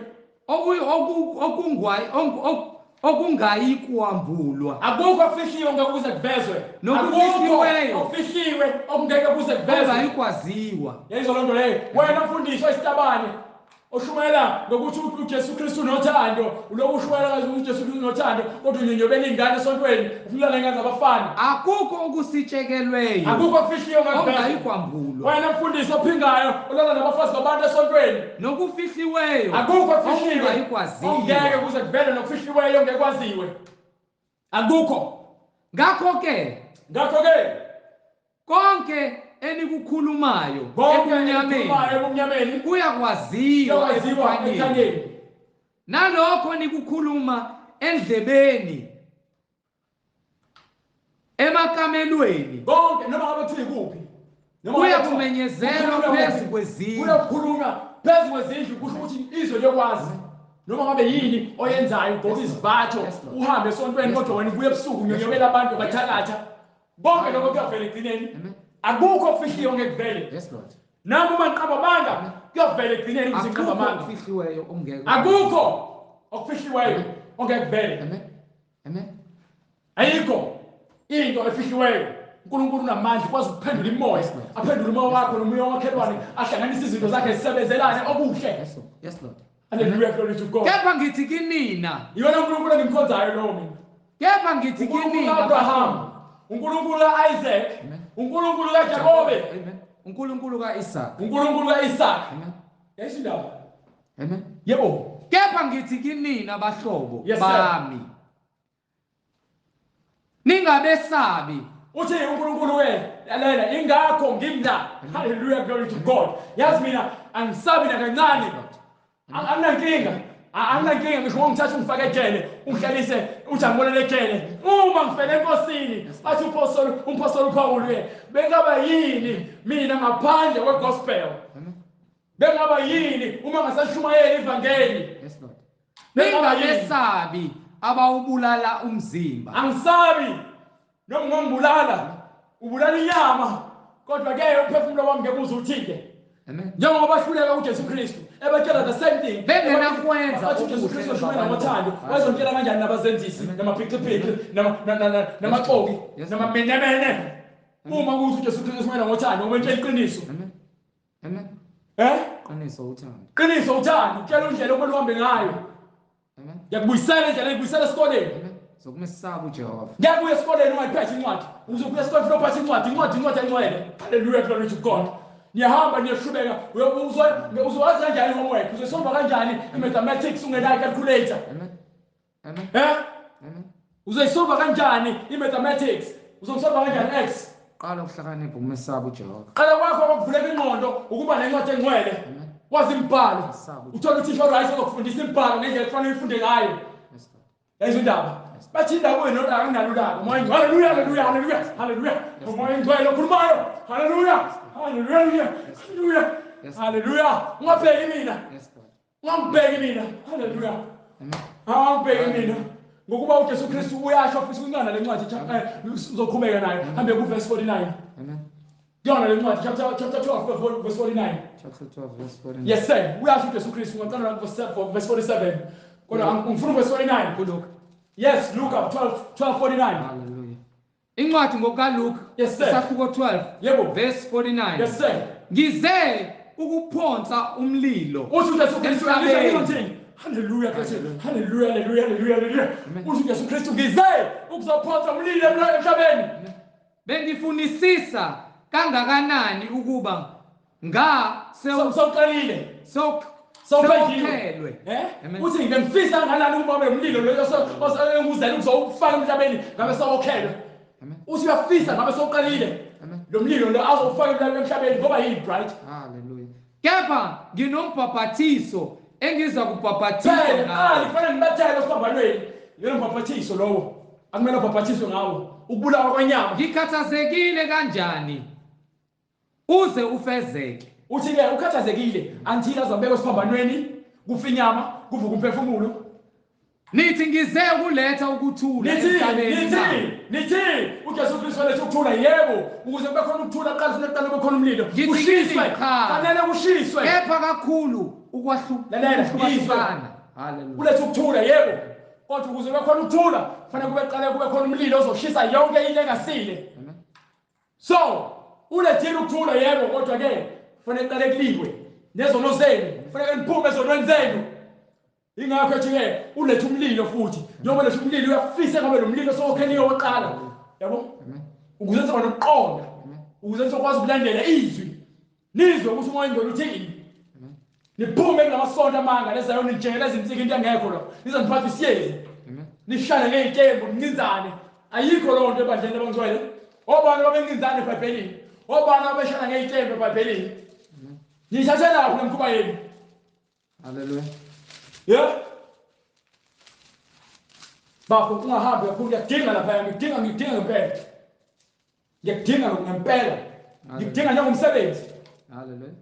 Okungayikwambulwa. Akukho okufihliwe ngeke kuze kuvezwe. Nokufihliweyo. Okufihliwe okungeke kuze kuvezwe. Okungayikwaziwa. Yayizwa loo nto leyo. Wena mfundisi isitabane oshumayela ngokuthi uJesu Kristu unothando, uloku ushumayela kazi ukuthi uJesu Kristu unothando, kodwa unyonyobela ingane esontweni, ufuna lengane zabafana. Akukho okusitshekelweyo. Akukho okufihliwe ongayikwambulwa. Wena mfundisi ophingayo olala nabafazi babantu esontweni. Nokufihliweyo. Akukho okufihliwe ongayikwaziwa. Ongeke kuze kuvele nokufihliweyo ongeke kwaziwe. Akukho. Ngakho ke konke enikukhulumayo ebumnyameni kuyakwaziwa ekukhanyeni, nalokho nikukhuluma endlebeni emakamelweni konke noma ngabe kuthiwa ikuphi kuyakumenyezelwa phezu kwezindlu. Kuyakukhulunywa phezu kwezindlu, kusho ukuthi izwe liyokwazi noma ngabe yini oyenzayo, ugqoke izivatho uhambe esontweni kodwa wena ubuye ebusuku unyonyobela abantu bathakatha. Konke lokho kuyavela ekugcineni. Akukho okufihliwe ngeke kuvele. Yes Lord. Nami uma ngiqamba amanga kuyavela ekugcineni ukuthi ngiqamba amanga. Okufihliweyo ongeke. Akukho okufihliweyo ongeke kuvele. Amen. Amen. Ayikho into efihliweyo. uNkulunkulu unamandla ukwazi ukuphendula imoya, aphendule umoya wakho nomoya wakhelwane, ahlanganise izinto zakhe zisebenzelane okuhle. Yes Lord. Hallelujah, glory to God. Kepha ngithi kinina. Iyona uNkulunkulu engimkhonzayo lowo mina. Kepha ngithi kinina. Abraham, uNkulunkulu kaIsaac, uNkulunkulu kaJakobe, uNkulunkulu kaIsaac, uNkulunkulu kaIsaac. Amen. Yayisho indaba. Amen. Yebo. Kepha ngithi kinina bahlobo bami, ningabesabi. Uthi uNkulunkulu we, lalela, ingakho ngimla. Hallelujah, glory to God. Yazi mina angisabi nakancane. Anginankinga. Anginankinga ngisho ngithatha ungifake ejele, ungihlalise uthi angibonele ejele. Uma ngifele enkosini, bathi umpostoli uPaul ke, bengaba yini mina ngaphandle kwegospel? Bengaba yini uma ngasashumayeli ivangeli? Yes Lord. Ningabesabi abawubulala umzimba. Angisabi noma ungangibulala, ubulala inyama, kodwa ke umphefumulo wami ngeke uze uthinte. Amen. Njengoba bahluleka uJesu Kristu ebatshela the same thing. Bengenakwenza Bathi uJesu okuhle Kristu washumayela emva ngothando, kwalokho. wayezontshela kanjani nabazenzisi, namaphiciphici, namaxoki, Yes. namamenemene. Uma kuthi uJesu Kristu washumayela ngothando, umentshela iqiniso. Amen. Amen. Eh? Qiniso uthando. Qiniso uthando, utshela indlela okumele uhambe ngayo. Amen. Ngiyakubuyisela indlela, ngikubuyisela esikoleni. Amen. Zokumesaba uJehova. Ngiyakuya esikoleni ungayiphethe incwadi. Uzokuya esikoleni uphathe incwadi, incwadi, incwadi engcwele. Hallelujah, glory to God. Niyahamba niyashubeka, uzowazi kanjani homework, uzoyisolva kanjani i-mathematics ungenayo calculator. Amen. Amen. Eh? Amen. Uzoyisolva kanjani i-mathematics? Uzoyisolva kanjani x? Qala ukuhlakanipha ukumesaba uJehova. Qala kwakho kokuvuleka ingqondo ukuba nencwadi engcwele. Amen. Wazi imibhalo. Mesaba uJehova. Uthola uthisha oright ozokufundisa imibhalo ngendlela ekufanele uyifunde ngayo. Yes, God. Yayizo indaba. Bathi indaba wena nolaka nginalo ulaka. Umoya ingcwele, haleluya, haleluya, haleluya, haleluya. Umoya ingcwele okhulumayo. Haleluya. Haleluya. Haleluya. Yes. Haleluya. Ungabheki mina. Yes, God. Ungangibheki mina. Haleluya. Amen. Angibheki mina. Ngokuba uJesu Kristu uyasho futhi kuncane le ncwadi uzoqhubeka nayo. Hambe ku verse 49. Amen. Kuyona le ncwadi chapter 12 verse 49. Chapter 12 verse 49. Yes sir. Uyasho uJesu Kristu ngaqala la verse 47. Kodwa ngifuna verse 49. KuLuka. Yes, Luka 12:49. Hallelujah. Incwadi ngokukaLuka. Yes, sir. Isahluko 12. Yebo. Verse 49. Yes sir. Ngize ukuphonsa umlilo. Uthi uJesu Kristu Emhlabeni. ngizwe Hallelujah, hallelujah, hallelujah, hallelujah, hallelujah. Uthi uJesu Kristu ngize ukuzophonsa umlilo emhlabeni. Bengifunisisa kangakanani ukuba nga Sewuqalile. sewokhelwe. Eh? Amen. Uthi ngifisa kangakanani ukuba ube umlilo lo osenguzela ukuzowufaka emhlabeni ngabe sewokhelwe. Amen. Uthi uyafisa ngabe sewuqalile. Amen. Lo mlilo lo azowufaka emhlabeni ngoba yini bright. Hallelujah. Kepha nginombhaphathiso engiza kubhaphathizwa Phela ngawo. qala kufanele ngibethele esiphambanweni. Yena mbhaphathiso lowo. Akumele ubhaphathiswe ngawo. Ukubulawa kwenyama. Ngikhathazekile kanjani uze ufezeke. Uthi ke ukhathazekile until azabekwa esiphambanweni kufa inyama kuvuka umphefumulo. Nithi ngize ukuletha ukuthula Nithi emhlabeni na? nithi nithi uJesu Kristu waletha ukuthula yebo ukuze kube khona ukuthula kuqala kufanele kuqale kube khona umlilo. Ngithi Kushiswe kini, cha. fanele kushiswe. Kepha kakhulu Lalela, ukwahlukahlukana. Hallelujah. Uletha ukuthula yebo. Kodwa ukuze kube khona ukuthula kufanele kube qale kube khona umlilo ozoshisa yonke into engasile. Amen. So ulethile ukuthula yebo kodwa ke kufanele kuqale kuliwe nezono zenu kufanele niphume ezonweni zenu. Ingakho ethi ke ulethe umlilo futhi njengoba ulethe umlilo uyafisa ngabe lo mlilo sowokheliwe woqala yabo Amen. ukuze nizoba nokuqonda Amen. ukuze nizokwazi ukulandela izwi nizwe ukuthi umoya ingcwele uthini Amen. niphume kulamasonto amanga lezayo nijele ezinsika into engekho lo nizoniphatha isiyezi Amen. nishane ngey'tembu nincinzane ayikho loo nto ebandleni abangcwele obani babencinzane ebhayibhelini obani ababeshana ngey'tembu ebhayibhelini niyithathelaphi le mkhuba yenu Hallelujah. Yeah. Bafo ungahambi kakhulu ngiyakudinga lapha ngikudinga ngikudinga ngempela. Ngiyakudinga ngempela. Ngikudinga njengomsebenzi. Hallelujah.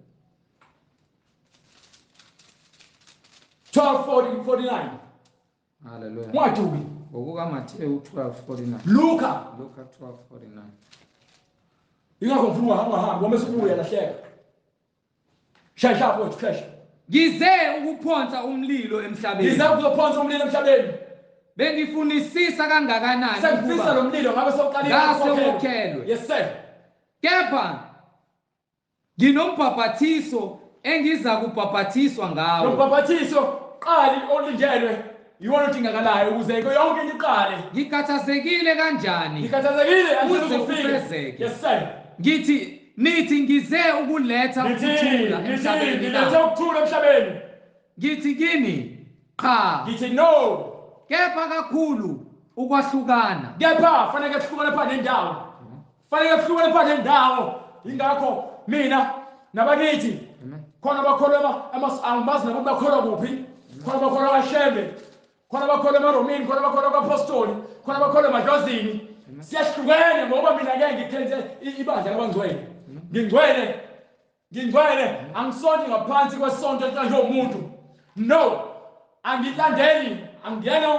12:49. Hallelujah. Ungaduki. NgokukaMathewu 12:49. Luka. Luka 12:49. Ingakho ngifuna ungahamba ungahambi ngoba usubuya lahleka. Shesha mfowethu shesha. Ngize ukuphonsa umlilo emhlabeni. Ngize ukuzophonsa umlilo emhlabeni. Bengifunisisa kangakanani Sengifisa lo mlilo ngabe sewuqalile Ngase ukukhokhelwa. wokhelwe. Yes sir. Kepha nginombhaphathiso engiza kubhaphathiswa Lo ngawo. mbhaphathiso qali olindelwe iwona odingakalayo ukuze yonke into iqale. Ngikhathazekile kanjani Ngikhathazekile Uze ufike. ufezeke. Yes sir. Ngithi nithi ngize ukuletha Nithi ukuthula nithi emhlabeni na? nilethe ukuthula emhlabeni. Ngithi kini qha Ngithi no. kepha kakhulu ukwahlukana. Kepha fanele kuhlukane phakathi nendawo. Fanele kuhlukane phakathi nendawo. Ingakho mina nabakithi Amen. khona bakholwa angibazi nabo bakholwa kuphi. Khona bakholwa kaShembe. Khona bakholwa emaRomini, khona bakholwa kwaPostoli, khona bakholwa emadlozini. Siyahlukene ngoba mina ke ngikhethe ibandla labangcwele. Ngingcwele. Ngingcwele angisonti ngaphansi kwesonto eliqanjwe umuntu. No. Angilandeli, angiyena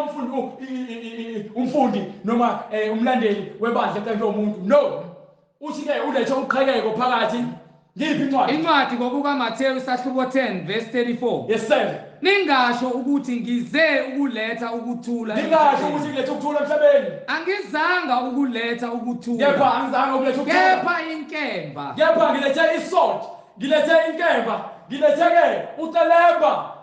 umfundi noma umlandeli webandla eqenjwe umuntu. No. Uthi ke ulethe uqhekeko phakathi. Ngiphi incwadi? Incwadi ngokukaMathewu isahluko 10 verse 34. Yes sir. Ningasho ukuthi ngize ukuletha ukuthula. Ningasho ukuthi ngilethe ukuthula emhlabeni. Angizanga ukuletha ukuthula. Kepha angizanga ukuletha ukuthula. Kepha inkemba. Kepha ngilethe isword. Ngilethe inkemba. Ngilethe ke ucelemba.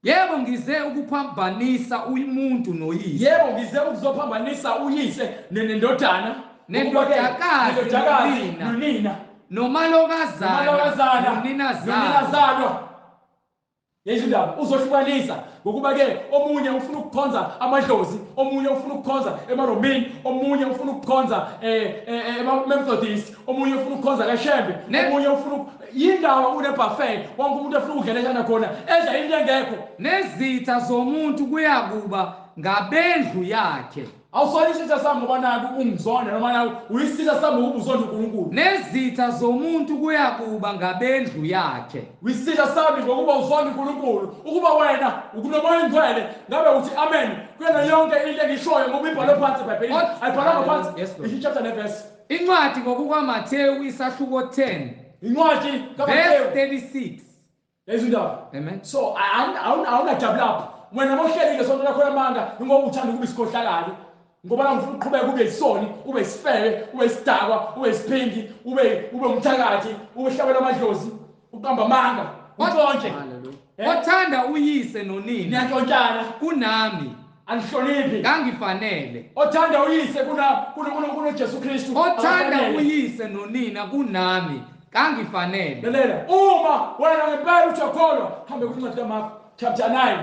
Yebo ngize ukuphambanisa umuntu noyise. Yebo ngize ukuzophambanisa uyise nendodana. Nendodakazi nonina. Nomalokazana noninazalwa. Yezu indaba uzohlukanisa ngokuba ke omunye ufuna ukukhonza amadlozi, omunye ufuna ukukhonza emaRomini, omunye ufuna ukukhonza emaMethodist, omunye ufuna ukukhonza kaShembe, omunye ufuna yindawo unebuffet, wonke umuntu efuna ukudlela khona, edla into engekho. Nezitha zomuntu kuyakuba ngabendlu yakhe. Awusona isitha sami ngoba naku ungizonda noma naku uyisitha sami ngokuba uzonda uNkulunkulu. Nezitha zomuntu kuyakuba ngabendlu yakhe. Uyisitha sami ngokuba uzonda uNkulunkulu. Ukuba wena ukunomoya ongcwele ngabe uthi amen kuyona yonke into engishoyo ngoba ibhalwe phansi eBhayibhelini. Ayibhalwanga phansi. Isho chapter neverse. Incwadi ngokukaMathewu isahluko 10. Incwadi kaMathewu verse 36. Yezu indaba. Amen. So awunajabulapho. Wena mawuhlelile sonto lakho lamanga ngoba uthanda ukuba isikhohlakali. Ngoba ngifuna uqhubeke ube isoni, ube isifebe, ube isidakwa, ube isiphingi, ube umthakathi, ube hlabela amadlozi, uqamba amanga, untshontshe. Othanda uyise nonina niyantshontshana kunami anihloniphi. Ngangifanele. Othanda uyise kuna Jesu Kristu. Othanda uyise nonina kunami kangifanele. Lalela, uma wena ngempela uthokholwa, hambe kwincwadi kaMark chapter 9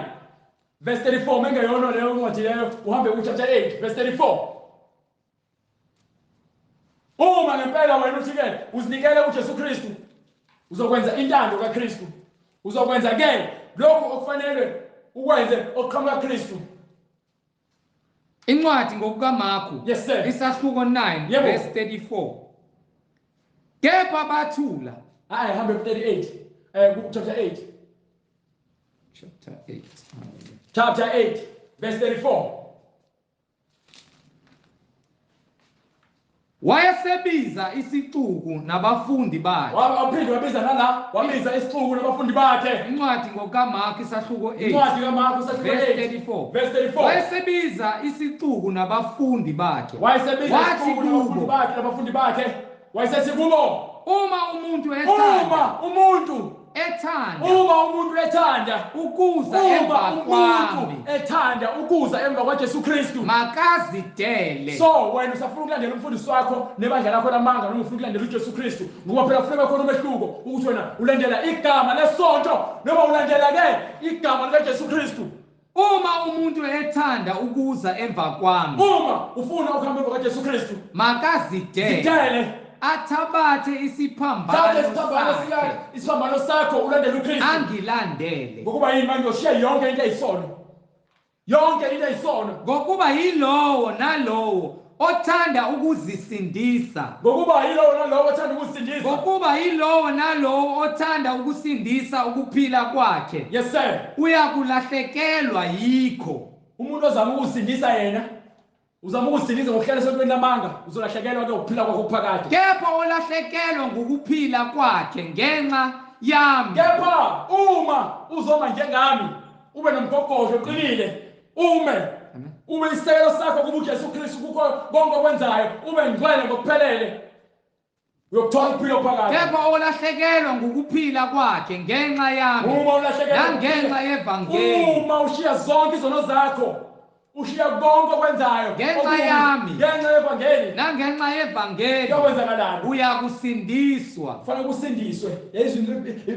verse 34, mengeyona leyo incwadi leyo, uhambe ku chapter 8 verse 34. Uma ngempela wena uthi ke uzinikele kuJesu Kristu, uzokwenza intando kaKristu, uzokwenza ke lokho okufanele ukwenze okuqhamuka kuKristu. Incwadi ngokukaMarku, yes sir, isahluko 9 verse 34. Kepha bathula. Hayi, hambe ku 38, ku chapter 8. Chapter 8. Chapter 8 verse 34. Wayesebiza isixuku nabafundi bakhe. Waphinde wabiza nala, wabiza isixuku nabafundi bakhe. Incwadi ngokaMark isahluko 8. Incwadi kaMark isahluko 8 verse 34. Wayesebiza isixuku nabafundi bakhe. Wayesebiza isixuku nabafundi bakhe, nabafundi bakhe. Wayesethi kubo, uma umuntu ethanda, uma umuntu ethanda, uma umuntu ethanda ukuza emva kwami, ethanda ukuza emva kwaJesu Kristu, makazidele. So wena usafuna ukulandela umfundisi wakho nebandla lakho lamanga noma ufuna ukulandela uJesu Kristu? Ngoba phela kufuneka khona umehluko ukuthi wena ulandela igama lesonto noma ulandela ke igama likaJesu Kristu. Uma umuntu ethanda ukuza emva kwami, uma ufuna ukuhamba emva kwaJesu Kristu, makazidele, athabathe isiphambano sakhe, isiphambano sakho ulandele uKristu, angilandele. Ngokuba yini manje ushiya yonke into eyisono, yonke into eyisono. Ngokuba yilowo nalowo othanda ukuzisindisa, ngokuba yilowo nalowo othanda ukuzisindisa, ngokuba yilowo nalowo othanda ukusindisa ukuphila kwakhe, yes sir, uyakulahlekelwa yikho. Umuntu ozama ukuzisindisa yena uzama ukuzisindisa ngokuhlala esontweni lamanga, uzolahlekelwa ke ukuphila kwakho kuphakade. Kepha olahlekelwa ngokuphila kwakhe ngenxa yami, kepha uma uzoma njengami ube nomgogodlo oqinile, ume ube isisekelo sakho kuba uJesu Kristu kukho konke okwenzayo, ube ngcwele ngokuphelele, uyokuthola ukuphila phakade. Kepha olahlekelwa ngokuphila kwakhe ngenxa yami, uma ulahlekelwa nangenxa yevangeli, uma ushiya zonke izono zakho, ushiya konke okwenzayo ngenxa yami, ngenxa yevangeli, nangenxa yevangeli, kuyokwenzakalani? Uyakusindiswa. Kufanele kusindiswe.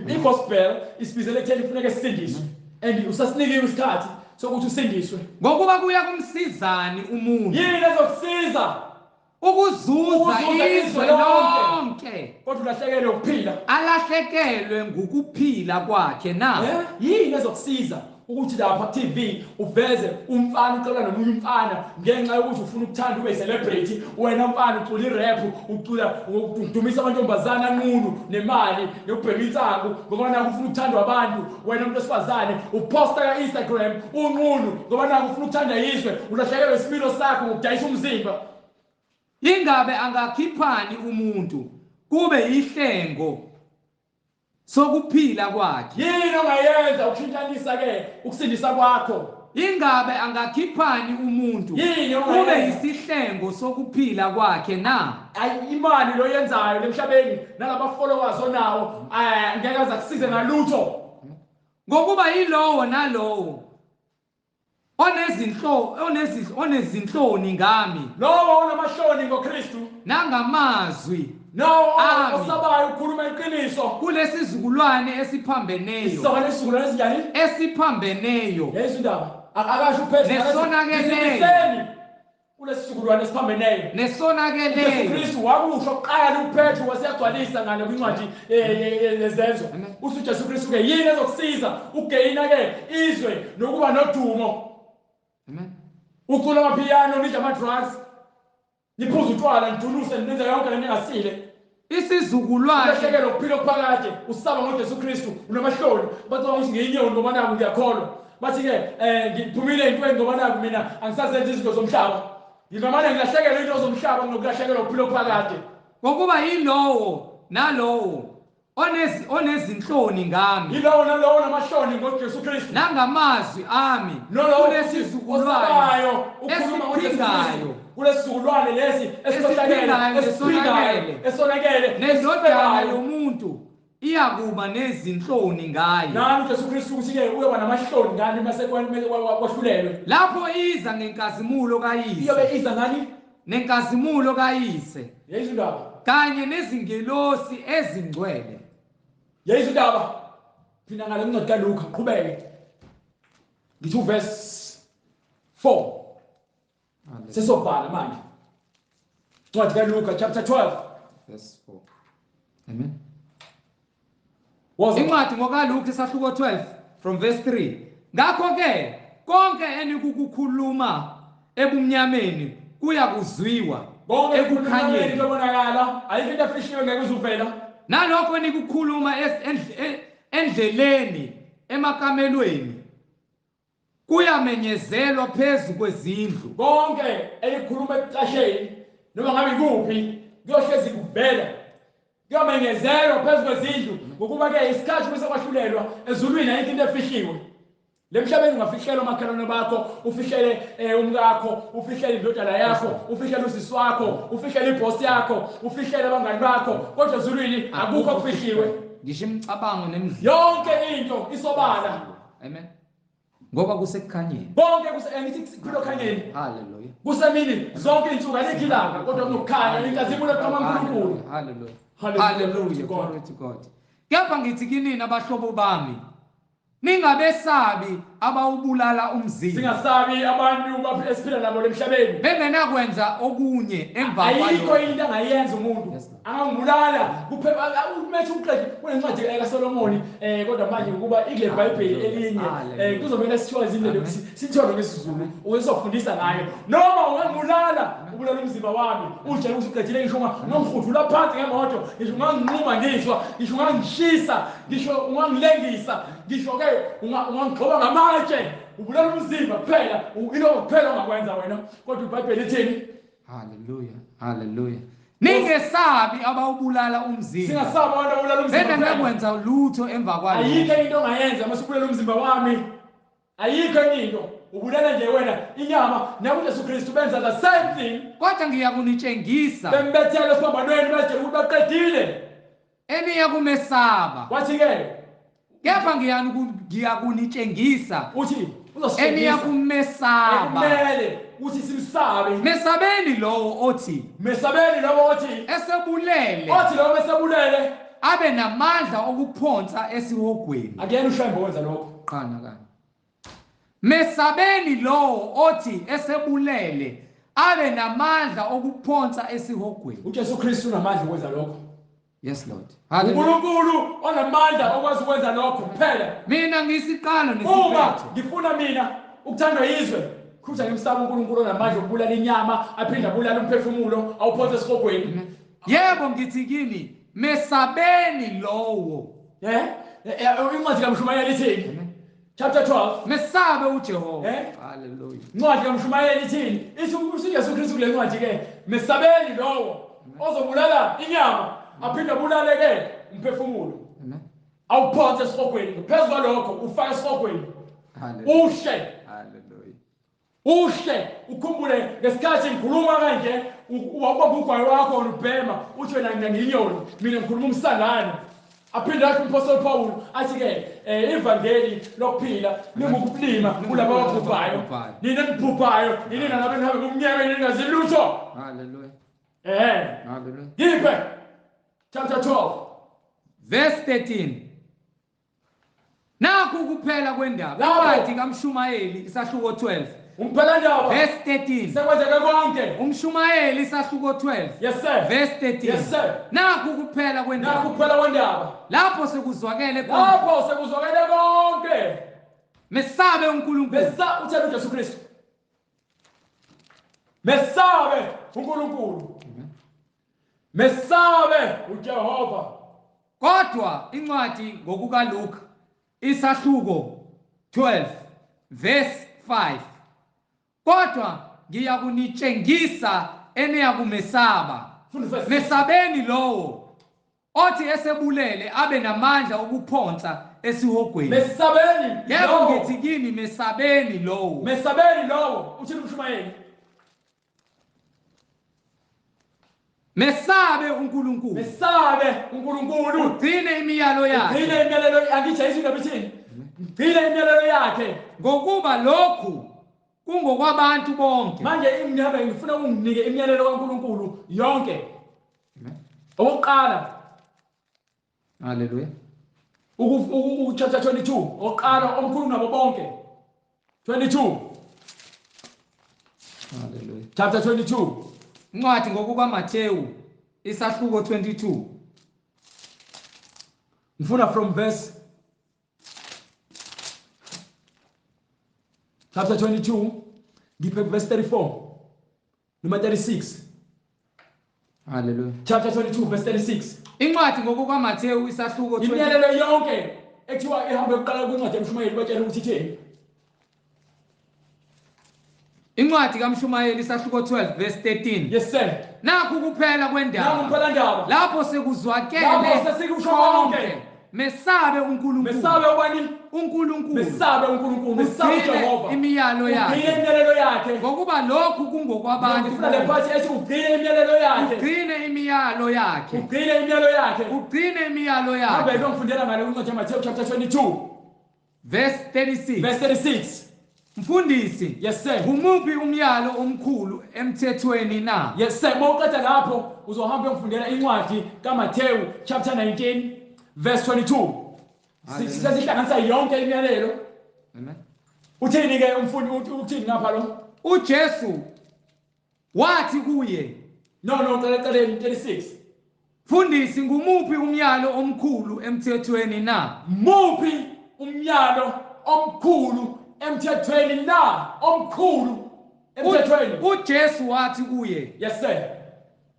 I-gospel isibizele ekutheni kufuneka sisindiswe, and usasinikiwe isikhathi sokuthi usindiswe. Ngokuba kuya kumsizani umuntu? Yini ezokusiza? Ukuzuza izwe lonke, kodwa ulahlekelwe ukuphila, alahlekelwe ngukuphila kwakhe na? Yini ezokusiza Ukuthi lapha ku-TV uveze umfana ucela nomunye umfana ngenxa yokuthi ufuna ukuthanda ube celebrity, wena mfana ucula i-rap, ucula udumisa amantombazana anqunu nemali nokubhema insangu ngoba naku ufuna ukuthandwa abantu. Wena umuntu wesifazane uposta ka-Instagram unqunu ngoba naku ufuna ukuthanda izwe, ulahlekelwe isimilo sakho ngokudayisa umzimba. Ingabe angakhiphani umuntu kube ihlengo sokuphila kwakhe? Yini ongayenza ukushintshanisa ke ukusindisa kwakho? Ingabe angakhiphani umuntu kube isihlengo sokuphila kwakhe na? Ayi, imali lo yenzayo lemhlabeni nalaba followers onawo ngeke azakusize ngalutho. Ngokuba yilowo nalowo onezinhloni ngami, lowo onamahloni ngoKristu nangamazwi no osabayo ukukhuluma iqiniso kulesizukulwane esiphambeneyo. Isizukulwane esinjani? Esiphambeneyo. Yesu indaba akasho uPetru nesonakeleyo kulesizukulwane esiphambeneyo nesonakeleyo. Jesu Kristu wakusho kuqala uPetru wasiyagcwalisa ngale kwincwadi yezenzo. Uthi uJesu Kristu ke yini ezokusiza ukugeyina ke izwe nokuba nodumo? Amen. Ucula amapiano, nidla ama-drugs, niphuza utshwala, nidunuse, nenza yonke lento engasile. Isizukulwane ulahlekelwe ukuphila okuphakade, usaba ngoJesu Kristu, unamahloni. Bacabanga ukuthi ngiyinyoni ngoba naku ngiyakholwa. Bathi-ke ngiphumile entweni ngoba naku mina angisazenzi izinto zomhlaba. Ngingamane ngilahlekelwe into zomhlaba kunokulahlekelwa ukuphila okuphakade. Ngokuba yilowo nalowo onezinhloni ngami, yilowo nalowo namahloni ngoJesu Kristu nangamazwi ami kulesizukulwane esiphingayo, kulesizukulwane lesi esiphingayo esonakele, nendodana yomuntu iyakuba nezinhloni ngaye. Nani uJesu Kristu ukuthi-ke uyoba namahloni ngani mase kwahlulelwe. Lapho iza ngenkazimulo kaYise. Iyobe iza ngani? Nenkazimulo kaYise. Yesu indaba. Kanye nezingelosi ezingcwele. Yesu indaba. Phina ngale ncwadi kaLuka qhubeke. Ngithi uverse 4. Sesobhala manje. Ncwadi kaLuka chapter 12 verse 4. Amen. Incwadi ngokaLuka isahluko 12 from verse 3. Ngakho ke konke enikukukhuluma ebumnyameni kuyakuzwiwa ekukhanyeni, kuyabonakala, ayikho into efihliwe ngeke uzuvela. Nalokho enikukhuluma endleleni emakamelweni kuyamenyezelwa phezu kwezindlu. Konke elikhuluma ekucasheni noma ngabe ikuphi kuyohlezi kuvela, kuyamenyezelwa phezu kwezindlu, ngokuba ke isikhathi bese kwahlulelwa ezulwini ayikho into efihliwe. Lemhlabeni ungafihlela omakhelwane bakho, ufihlele umkakho, ufihlele indodana yakho, ufihlele usisi wakho, ufihlele iboss yakho, ufihlele abangani bakho, kodwa ezulwini akukho okufihliwe. Ngisho imicabango nemizwa, yonke into isobala. Amen. Ngoba kusekukhanyeni. Konke kusengithi kuphila okhanyeni. Hallelujah. Kusemini zonke insuku alikho ilanga kodwa kunokukhanya, inkazimulo kaNkulunkulu. Hallelujah. Hallelujah. Glory to God. Kepha ngithi kinina abahlobo bami, ningabesabi abawubulala umzimba. Singasabi abantu esiphila nabo lemhlabeni. Bengenakwenza okunye emva kwalokho. Ayikho into angayenza umuntu. Angangibulala kuphela umethe uqede kunencwadi kaSolomoni kodwa manje ukuba ikule Bible elinye kuzomela sithiwa izindlela ukuthi sithole ngesiZulu ukuzofundisa ngayo. Noma ungangibulala ubulala umzimba wami utshela ukuthi uqedile, ngisho ungangihudula phansi ngemoto, ngisho unganginquma ngisho ungangishisa, ngisho ungangilengisa, ngisho ke ungangigxoba ngamatshe, ubulala umzimba kuphela, ilokho kuphela ongakwenza wena. Kodwa iBhayibheli lithini? Hallelujah, hallelujah. Ningesabi abawubulala umzimba. Singasabi abantu ababulala umzimba. Beningakwenza lutho emva kwalokho. Ayikho into ongayenza uma usubulala umzimba wami. Ayikho enye into. Ubulala nje wena inyama. NakuJesu Kristu benza the same thing. Kodwa ngiyakunitshengisa. Bembethele esiphambanweni bazitshela ukuthi baqedile. Eniyakumesaba. Wathi ke kepha ngiyakunitshengisa. Uthi uzositshengisa. Eniyakumesaba. Kumele uthi simsabe. Mesabeni lowo othi. Mesabeni lowo othi. Esebulele. Othi lowo esebulele. Abe namandla okuphonsa esihogweni. Akuyena uShembe wenza lokho. Qana kanye. Mesabeni lowo othi esebulele abe namandla okuphonsa esihogweni. uJesu Kristu unamandla ukwenza lokho. Yes Lord. Hallelujah. uNkulunkulu onamandla okwazi ukwenza lokho kuphela. Mina ngisiqalo Uma nesiphetho. ngifuna mina ukuthandwa yizwe, khutha ngimsaba uNkulunkulu onamandla okubulala inyama, aphinde abulale umphefumulo, awuphonse esihogweni. Yebo ngithi kini mesabeni lowo. Incwadi kaMshumayeli ithini? Chapter 12. Mesabe uJehova. Hallelujah. Incwadi kaMshumayeli ithini? Ithi uJesu Kristu kule ncwadi ke, mesabeni lowo ozobulala inyama, aphinde abulale ke umphefumulo. Amen. Awuphonse esihogweni. Phezu kwalokho ufake esihogweni. Hallelujah. Ushe. Hallelujah. Ushe ukhumbule ngesikhathi ngikhuluma kanje wawubamba ugwayi wakho ubhema uthi wena mina ngiyinyoni mina ngikhuluma umsangano. Aphinde athi uMpostoli Paul athi ke ivangeli lokuphila lingukubulima kulabo ababhubhayo, nina nibhubhayo, nina nalabo enihambe kumnyama ningazi lutho. Hallelujah. Hallelujah. Yiphe chapter 12 verse 13. Nakhu kuphela kwendaba. Lapho. Incwadi kaMshumayeli isahluko 12 umphelandaba verse 13. Sekwenzeke konke. Umshumayeli isahluko 12 Yes sir. verse 13. Yes sir. Nakhu kuphela kwendaba. Nakhu kuphela kwendaba. Lapho sekuzwakele konke. Lapho sekuzwakele konke. Mesabe uNkulunkulu. Mesa uthela uJesu Kristu. Mesabe uNkulunkulu. Mesabe uJehova. Kodwa incwadi ngokuka Luka isahluko 12 verse 5. Kodwa ngiyakunitshengisa eniyakumesaba. Mesabeni lowo othi esebulele abe namandla okuphonsa esihogweni. Mesabeni. Yebo ngithi kini mesabeni lowo. Mesabeni lowo. Uthini umshumayeli? Mesabe uNkulunkulu. Mesabe uNkulunkulu. Ugcine imiyalo yakhe. Ugcine imiyalelo angithi indaba ithini? Ugcine imiyalelo yakhe. Ngokuba lokhu kungokwabantu bonke. Manje imnyama ngifuna unginike imiyalelo kaNkulunkulu yonke. Amen. Okokuqala. Hallelujah. Chapter 22 oqala omkhulu nabo bonke. 22. Hallelujah. Chapter 22. Incwadi ngokuka Matthew isahluko 22. Ngifuna from verse chapter 22 ngiphe verse 34 noma 36. Hallelujah. Chapter 22 verse 36. Incwadi ngokuka Matthew isahluko 20. Imiyalelo yonke ekuthiwa ihambe kuqala kwincwadi yomshumayeli batshela ukuthi ithini. Incwadi kaMshumayeli isahluko 12 verse 13. Yes sir. Nakhu kuphela kwendaba. Nakhu kuphela ndaba. Lapho sekuzwakele. Lapho sesikusho konke. Mesabe uNkulunkulu. Mesabe ubani? uNkulunkulu. Mesabe uNkulunkulu. Mesabe uJehova. Imiyalo yakhe. Ugcine imiyalelo yakhe. Ngokuba lokhu kungokwabantu. Ngifuna le part ethi ugcine imiyalelo yakhe. Ugcine imiyalo yakhe. Ugcine imiyalo yakhe. Ugcine imiyalo yakhe. Hambe ngifundela ngale incwadi yaMathewu chapter 22 verse 36. Verse 36. Mfundisi. Yes sir. Ngumuphi umyalo omkhulu emthethweni na? Yes sir. Mawuqeda lapho uzohamba uyofundela incwadi kaMathewu chapter 19 verse 22. Sesihlanganisa yonke imiyalelo. Amen. Uthini ke umfundi uthini ngapha lo? uJesu wathi kuye. No cela 36. Mfundisi ngumuphi umyalo omkhulu emthethweni na? Muphi umyalo omkhulu emthethweni na? Omkhulu emthethweni. uJesu wathi kuye. Yes sir.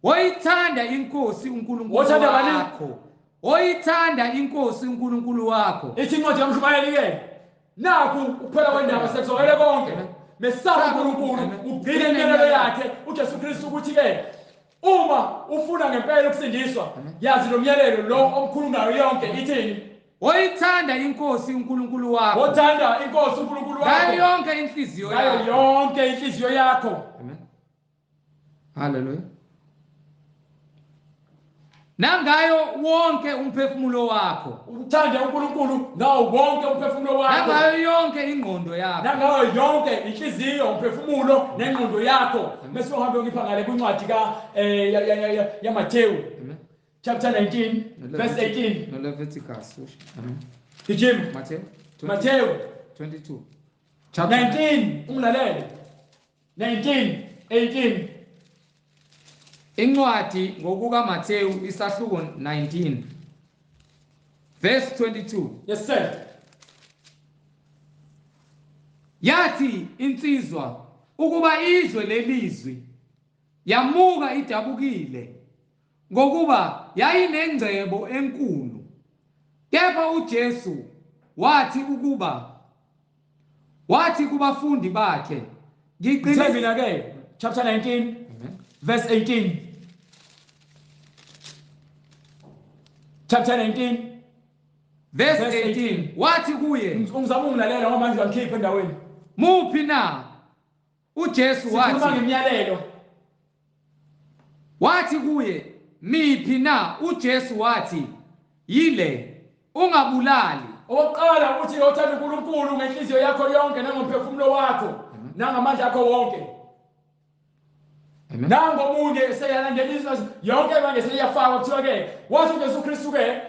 Woyithanda inkosi uNkulunkulu wakho. Woyithanda inkosi uNkulunkulu wakho. Ithi incwadi yomshumayeli ke. Nakhu ukuphela kwendaba sekuzwakele konke. Mesabe uNkulunkulu, ugcine imiyalelo yakhe. uJesu Kristu ukuthi ke uma ufuna ngempela ukusindiswa, yazi lo myalelo lo omkhulu nayo yonke ithini? Woyithanda inkosi uNkulunkulu wakho. Wothanda inkosi uNkulunkulu wakho. Ngayo yonke inhliziyo yakho. Ngayo yonke inhliziyo yakho. Amen. Hallelujah. Nangayo wonke umphefumulo wakho. Uthande uNkulunkulu ngawo wonke umphefumulo wakho. Nangayo yonke ingqondo yakho. Nangayo yonke inhliziyo, umphefumulo nengqondo yakho. Bese uhambe ungipha ngale kwincwadi ka ya Matthew. Amen. Chapter 19 verse 18. No Leviticus. Amen. Gijima. Matthew 22. Chapter 19 ungilalele. 19 18. Incwadi ngokuka Matthew isahluko 19 verse 22. Yes sir. Yathi insizwa ukuba izwe lelizwi yamuka idabukile ngokuba yayinengcebo enkulu. Kepha uJesu wathi kubafundi bakhe, ngiqinisile mina ke chapter 19 verse 18. Chapter 19 verse 18 wathi kuye, ungizama ungilalela ngoba manje uyangikhipha endaweni. Muphi na? uJesu wathi, sikhuluma ngemiyalelo. Wathi kuye, miphi na? uJesu wathi, yile, ungabulali. Okokuqala uthi uthanda uNkulunkulu ngenhliziyo yakho yonke nangomphefumulo wakho nangamandla akho wonke. Nangomunye eseyalandela yonke manje seyiyafakwa kuthiwa ke wathi uJesu Kristu ke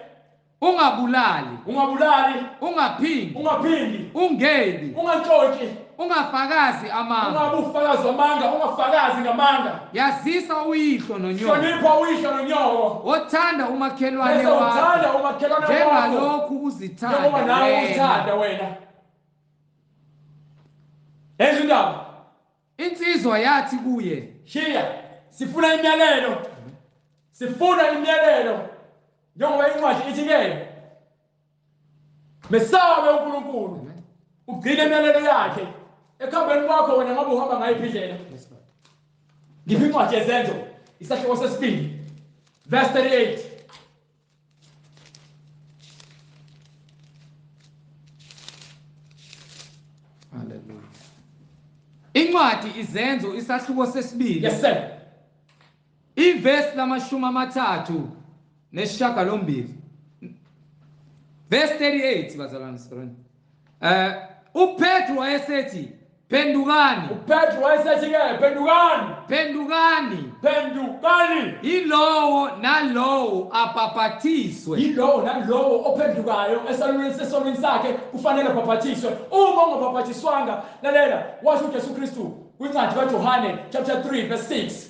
ungabulali, ungabulali, ungaphingi, ungaphingi, ungebi, ungantshontshi, ungafakazi amanga, ungabufakazi amanga, ungafakazi ngamanga. Yazisa uyihlo nonyoko, hlonipha uyihlo nonyoko, othanda umakhelwane wakho njengalokhu uzithanda njengoba nawe uzithanda wena. Enza indaba. Insizwa yathi kuye, shiya, sifuna imiyalelo, sifuna imiyalelo. Njengoba incwadi ithi ke mesabe uNkulunkulu ugcine imiyalelo yakhe ekuhambeni kwakho wena ngabe uhamba ngayiphi indlela. Ngiphi incwadi yeZenzo isahluko sesibili verse 38. Hallelujah. Incwadi iZenzo isahluko sesibili. Yes sir. Ivesi la 38. Verse 38 bazalwane sorry. uPetru wayesethi, phendukani. uPetru wayesethi ke phendukani. Phendukani. Phendukani. Yilowo nalowo abhapathiswe. Yilowo nalowo ophendukayo esonweni sakhe kufanele abhapathiswe. Uma ungabhapathiswanga, lalela, washo uJesu Kristu kwincwadi kaJohane chapter 3 verse 6.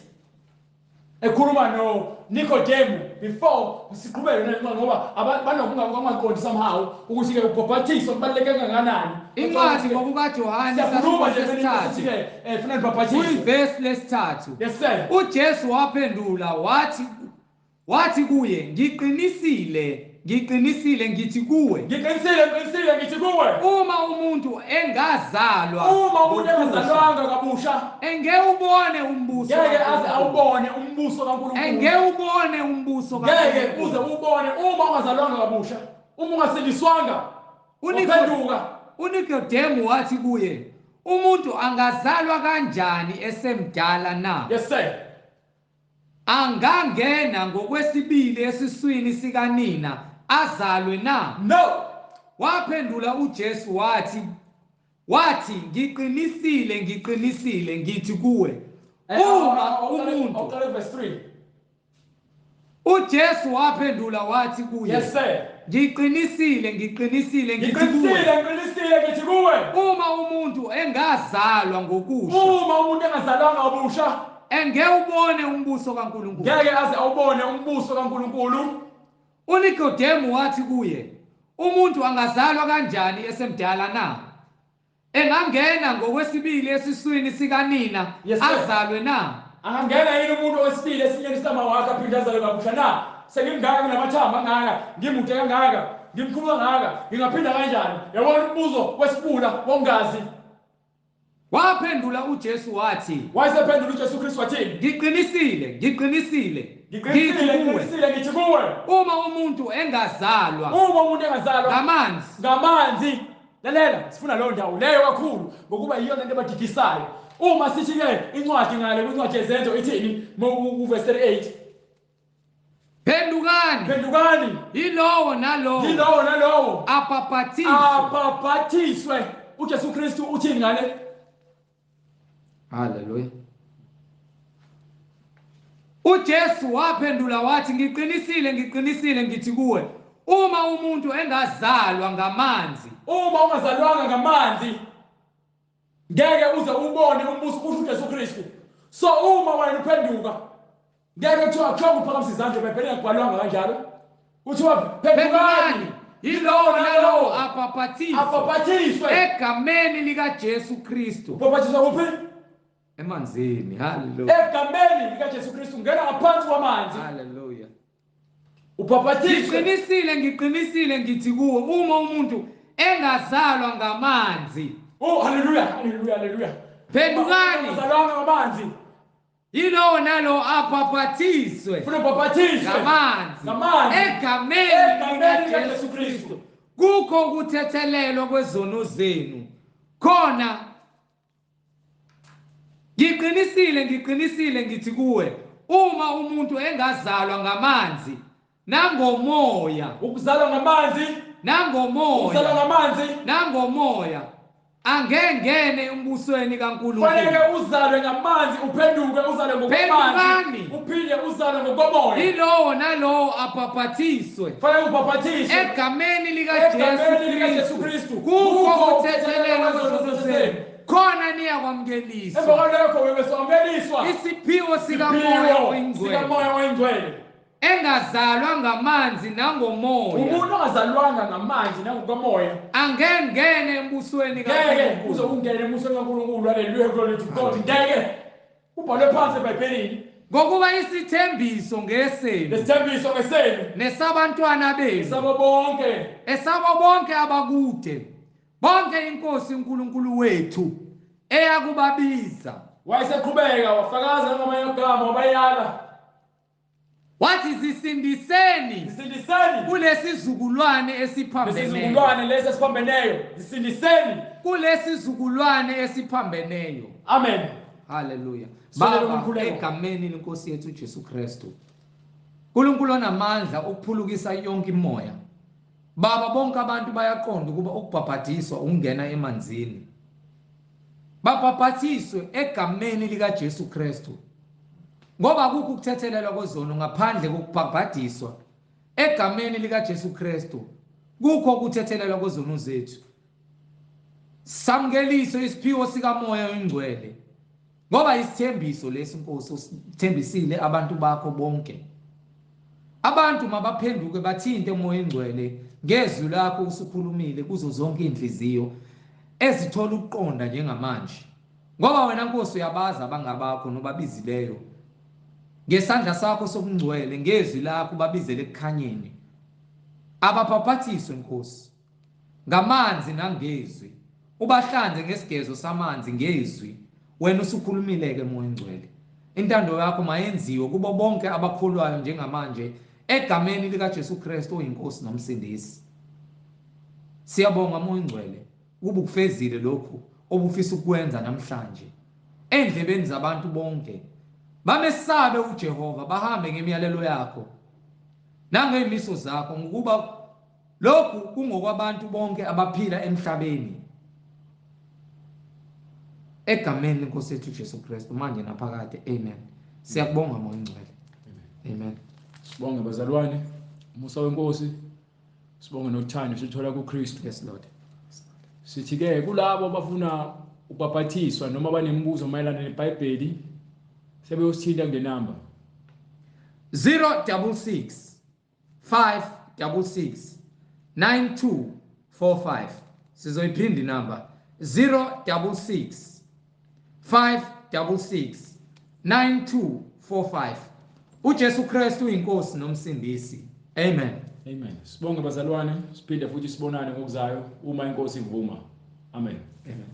Ekhuluma no Nikodemu before siqhubeke ngoba banokungaqondi somehow ukuthi ke ubhapathiso kubaluleke kangakanani. Incwadi ngokukaJohane siyakhuluma nje sithi ke fanele ubhapathiswe. Kuyivesi lesithathu. Yes sir. uJesu waphendula wathi kuye, ngiqinisile, ngiqinisile ngithi kuwe. Ngiqinisile, ngiqinisile ngithi kuwe. Uma umuntu engazalwa, uma umuntu engazalwanga kabusha, engewubone umbuso, ngeke aze awubone umbuso kaNkulunkulu. Engewubone umbuso kaNkulunkulu. Ngeke uze ubone uma ungazalwanga kabusha, uma ungasindiswanga. Uphenduka. uNikodemu wathi kuye, umuntu angazalwa kanjani esemdala na? Yes sir. Angangena ngokwesibili esiswini sikanina azalwe na? No. Waphendula uJesu wathi ngiqinisile, ngiqinisile ngithi kuwe, uma umuntu. Verse 3. uJesu waphendula wathi kuye, yes sir. Ngiqinisile, ngiqinisile ngithi kuwe. Ngiqinisile, ngithi kuwe. Uma umuntu engazalwa ngokusha, uma umuntu engazalwanga kabusha, engewubone umbuso kaNkulunkulu, ngeke aze awubone umbuso kaNkulunkulu. uNikodemu wathi kuye, umuntu angazalwa kanjani esemdala na? Engangena ngokwesibili esiswini sikanina azalwe na? Angangena yini umuntu owesibili esinyeni sikama wakhe aphinde azalwe kabusha na? Sengimngaka nginamathambo angaka, ngimude kangaka, ngimkhulu kangaka, ngingaphinda kanjani? Yabona umbuzo wesibula wongazi. Waphendula uJesu wathi, wayesephendula uJesu Kristu wathi, ngiqinisile, ngiqinisile, ngiqinisile ngithi kuwe, uma umuntu engazalwa, uma umuntu engazalwa ngamanzi, ngamanzi. Lalela, sifuna leyo ndawo leyo kakhulu ngokuba iyona into ebadidisayo. Uma sithi ke incwadi ngale kwincwadi yeZenzo ithini ku verse 38? Phendukani, phendukani, yilowo nalowo, yilowo nalowo abhapathiswe, abhapathiswe. uJesu Kristu uthini ngale? Haleluya. uJesu waphendula wathi, ngiqinisile, ngiqinisile ngithi kuwe, uma umuntu engazalwa ngamanzi, uma ungazalwanga ngamanzi, ngeke uze ubone umbuso, kusho uJesu Kristu. So uma wena uphenduka Ngeke kuthiwa kuthiwa kuphakamisa izandla eBhayibhelini, akubhalwanga kanjalo. Kuthiwa phendukani, yilowo nalowo abhapathiswe abhapathiswe egameni likaJesu Kristu. Ubhapathiswa kuphi? Emanzini. Haleluya. Egameni likaJesu Kristu, ungena ngaphansi kwamanzi. Haleluya. Ubhapathiswe. Ngiqinisile, ngiqinisile ngithi kuwe, uma umuntu engazalwa ngamanzi. Oh, haleluya, haleluya, haleluya. Phendukani. Engazalwanga ngamanzi. Yilowo nalowo abhapathiswe. Ufuna ubhapathiswe. Ngamanzi. Ngamanzi. Egameni likaJesu Kristu. Kukho ukuthethelelwa kwezono zenu. Khona ngiqinisile, ngiqinisile ngithi kuwe, uma umuntu engazalwa ngamanzi nangomoya, ukuzalwa ngamanzi, nangomoya, ukuzalwa ngamanzi, nangomoya, angengene embusweni kaNkulunkulu. Fanele uzalwe ngamanzi, uphenduke uzalwe ngokomanzi, uphinde uzalwe ngokomoya. Yilowo nalowo abhapathiswe. Fanele ubhapathiswe egameni likaJesu Kristu. Kukho ukuthethelelwa kwezono zenu. Khona niyakwamukeliswa. Emva kwalokho bebesamukeliswa isiphiwo sikaMoya oyiNgcwele. Sikamoya oyiNgcwele. Engazalwa ngamanzi nangomoya. Umuntu ongazalwanga ngamanzi nangokomoya angengene embusweni kaNkulunkulu. Ngeke uze ungene embusweni kaNkulunkulu. Haleluya, glory to God. Ngeke ubhalwe phansi eBhayibhelini. Ngokuba isithembiso ngesenu. Isithembiso ngesenu. Nesabantwana benu. Esabo bonke. Esabo bonke abakude. Bonke inkosi uNkulunkulu wethu eyakubabiza. Wayeseqhubeka wafakaza ngamanye amagama wabayala. Wathi zisindiseni. Zisindiseni kulesizukulwane esiphambeneyo. Lesizukulwane lesi esiphambeneyo. Zisindiseni kulesizukulwane esiphambeneyo. Amen. Haleluya. Baba, egameni lenkosi yethu uJesu Kristu. uNkulunkulu onamandla ukuphulukisa yonke imoya. Baba, bonke abantu bayaqonda ukuba ukubhabhadiswa ukungena emanzini. Babhabhathiswe egameni likaJesu Kristu. Ngoba akukho ukuthethelelwa kwezono ngaphandle kokubhabhadiswa egameni likaJesu Kristu. Kukho ukuthethelelwa kwezono zethu. Samukeliso isiphiwo sikaMoya oyiNgcwele. Ngoba isithembiso lesi Nkosi osithembisile abantu bakho bonke. Abantu mabaphenduke bathinte uMoya oyiNgcwele ngezwi lakho usukhulumile kuzo zonke inhliziyo ezithola ukuqonda njengamanje. Ngoba wena Nkosi uyabaza abangabakho nobabizileyo. Ngesandla sakho sokungcwele ngezwi lakho babizele ekukhanyeni. Ababhapathiswe Nkosi ngamanzi nangezwi. Ubahlanze ngesigezo samanzi ngezwi. Wena usukhulumile ke Moya oNgcwele. Intando yakho mayenziwe kubo bonke abakholwayo njengamanje egameni likaJesu Kristu oyinkosi nomsindisi. Siyabonga Moya oNgcwele ukuba ukufezile lokhu obufisa ukwenza namhlanje endlebeni zabantu bonke. Bamesabe uJehova, bahambe ngemiyalelo yakho nangeyimiso zakho, ngokuba lokhu kungokwabantu bonke abaphila emhlabeni. Egameni lenkosi yethu uJesu Kristu manje naphakade. Amen. Siyakubonga Moya oNgcwele. Amen. Sibonge bazalwane, umusa wenkosi, sibonge nothando sithola kuKristu. Yes Lord. Sithi ke kulabo abafuna ukubhapathiswa noma abanemibuzo mayelana neBhayibheli sebeyosithinta kule namba 066 566 9245. Sizoyiphinda inamba 066 566 9245. uJesu Kristu uyinkosi nomsindisi. Amen. Amen. Sibonge bazalwane, siphinde futhi sibonane ngokuzayo uma inkosi ivuma. Amen. Amen.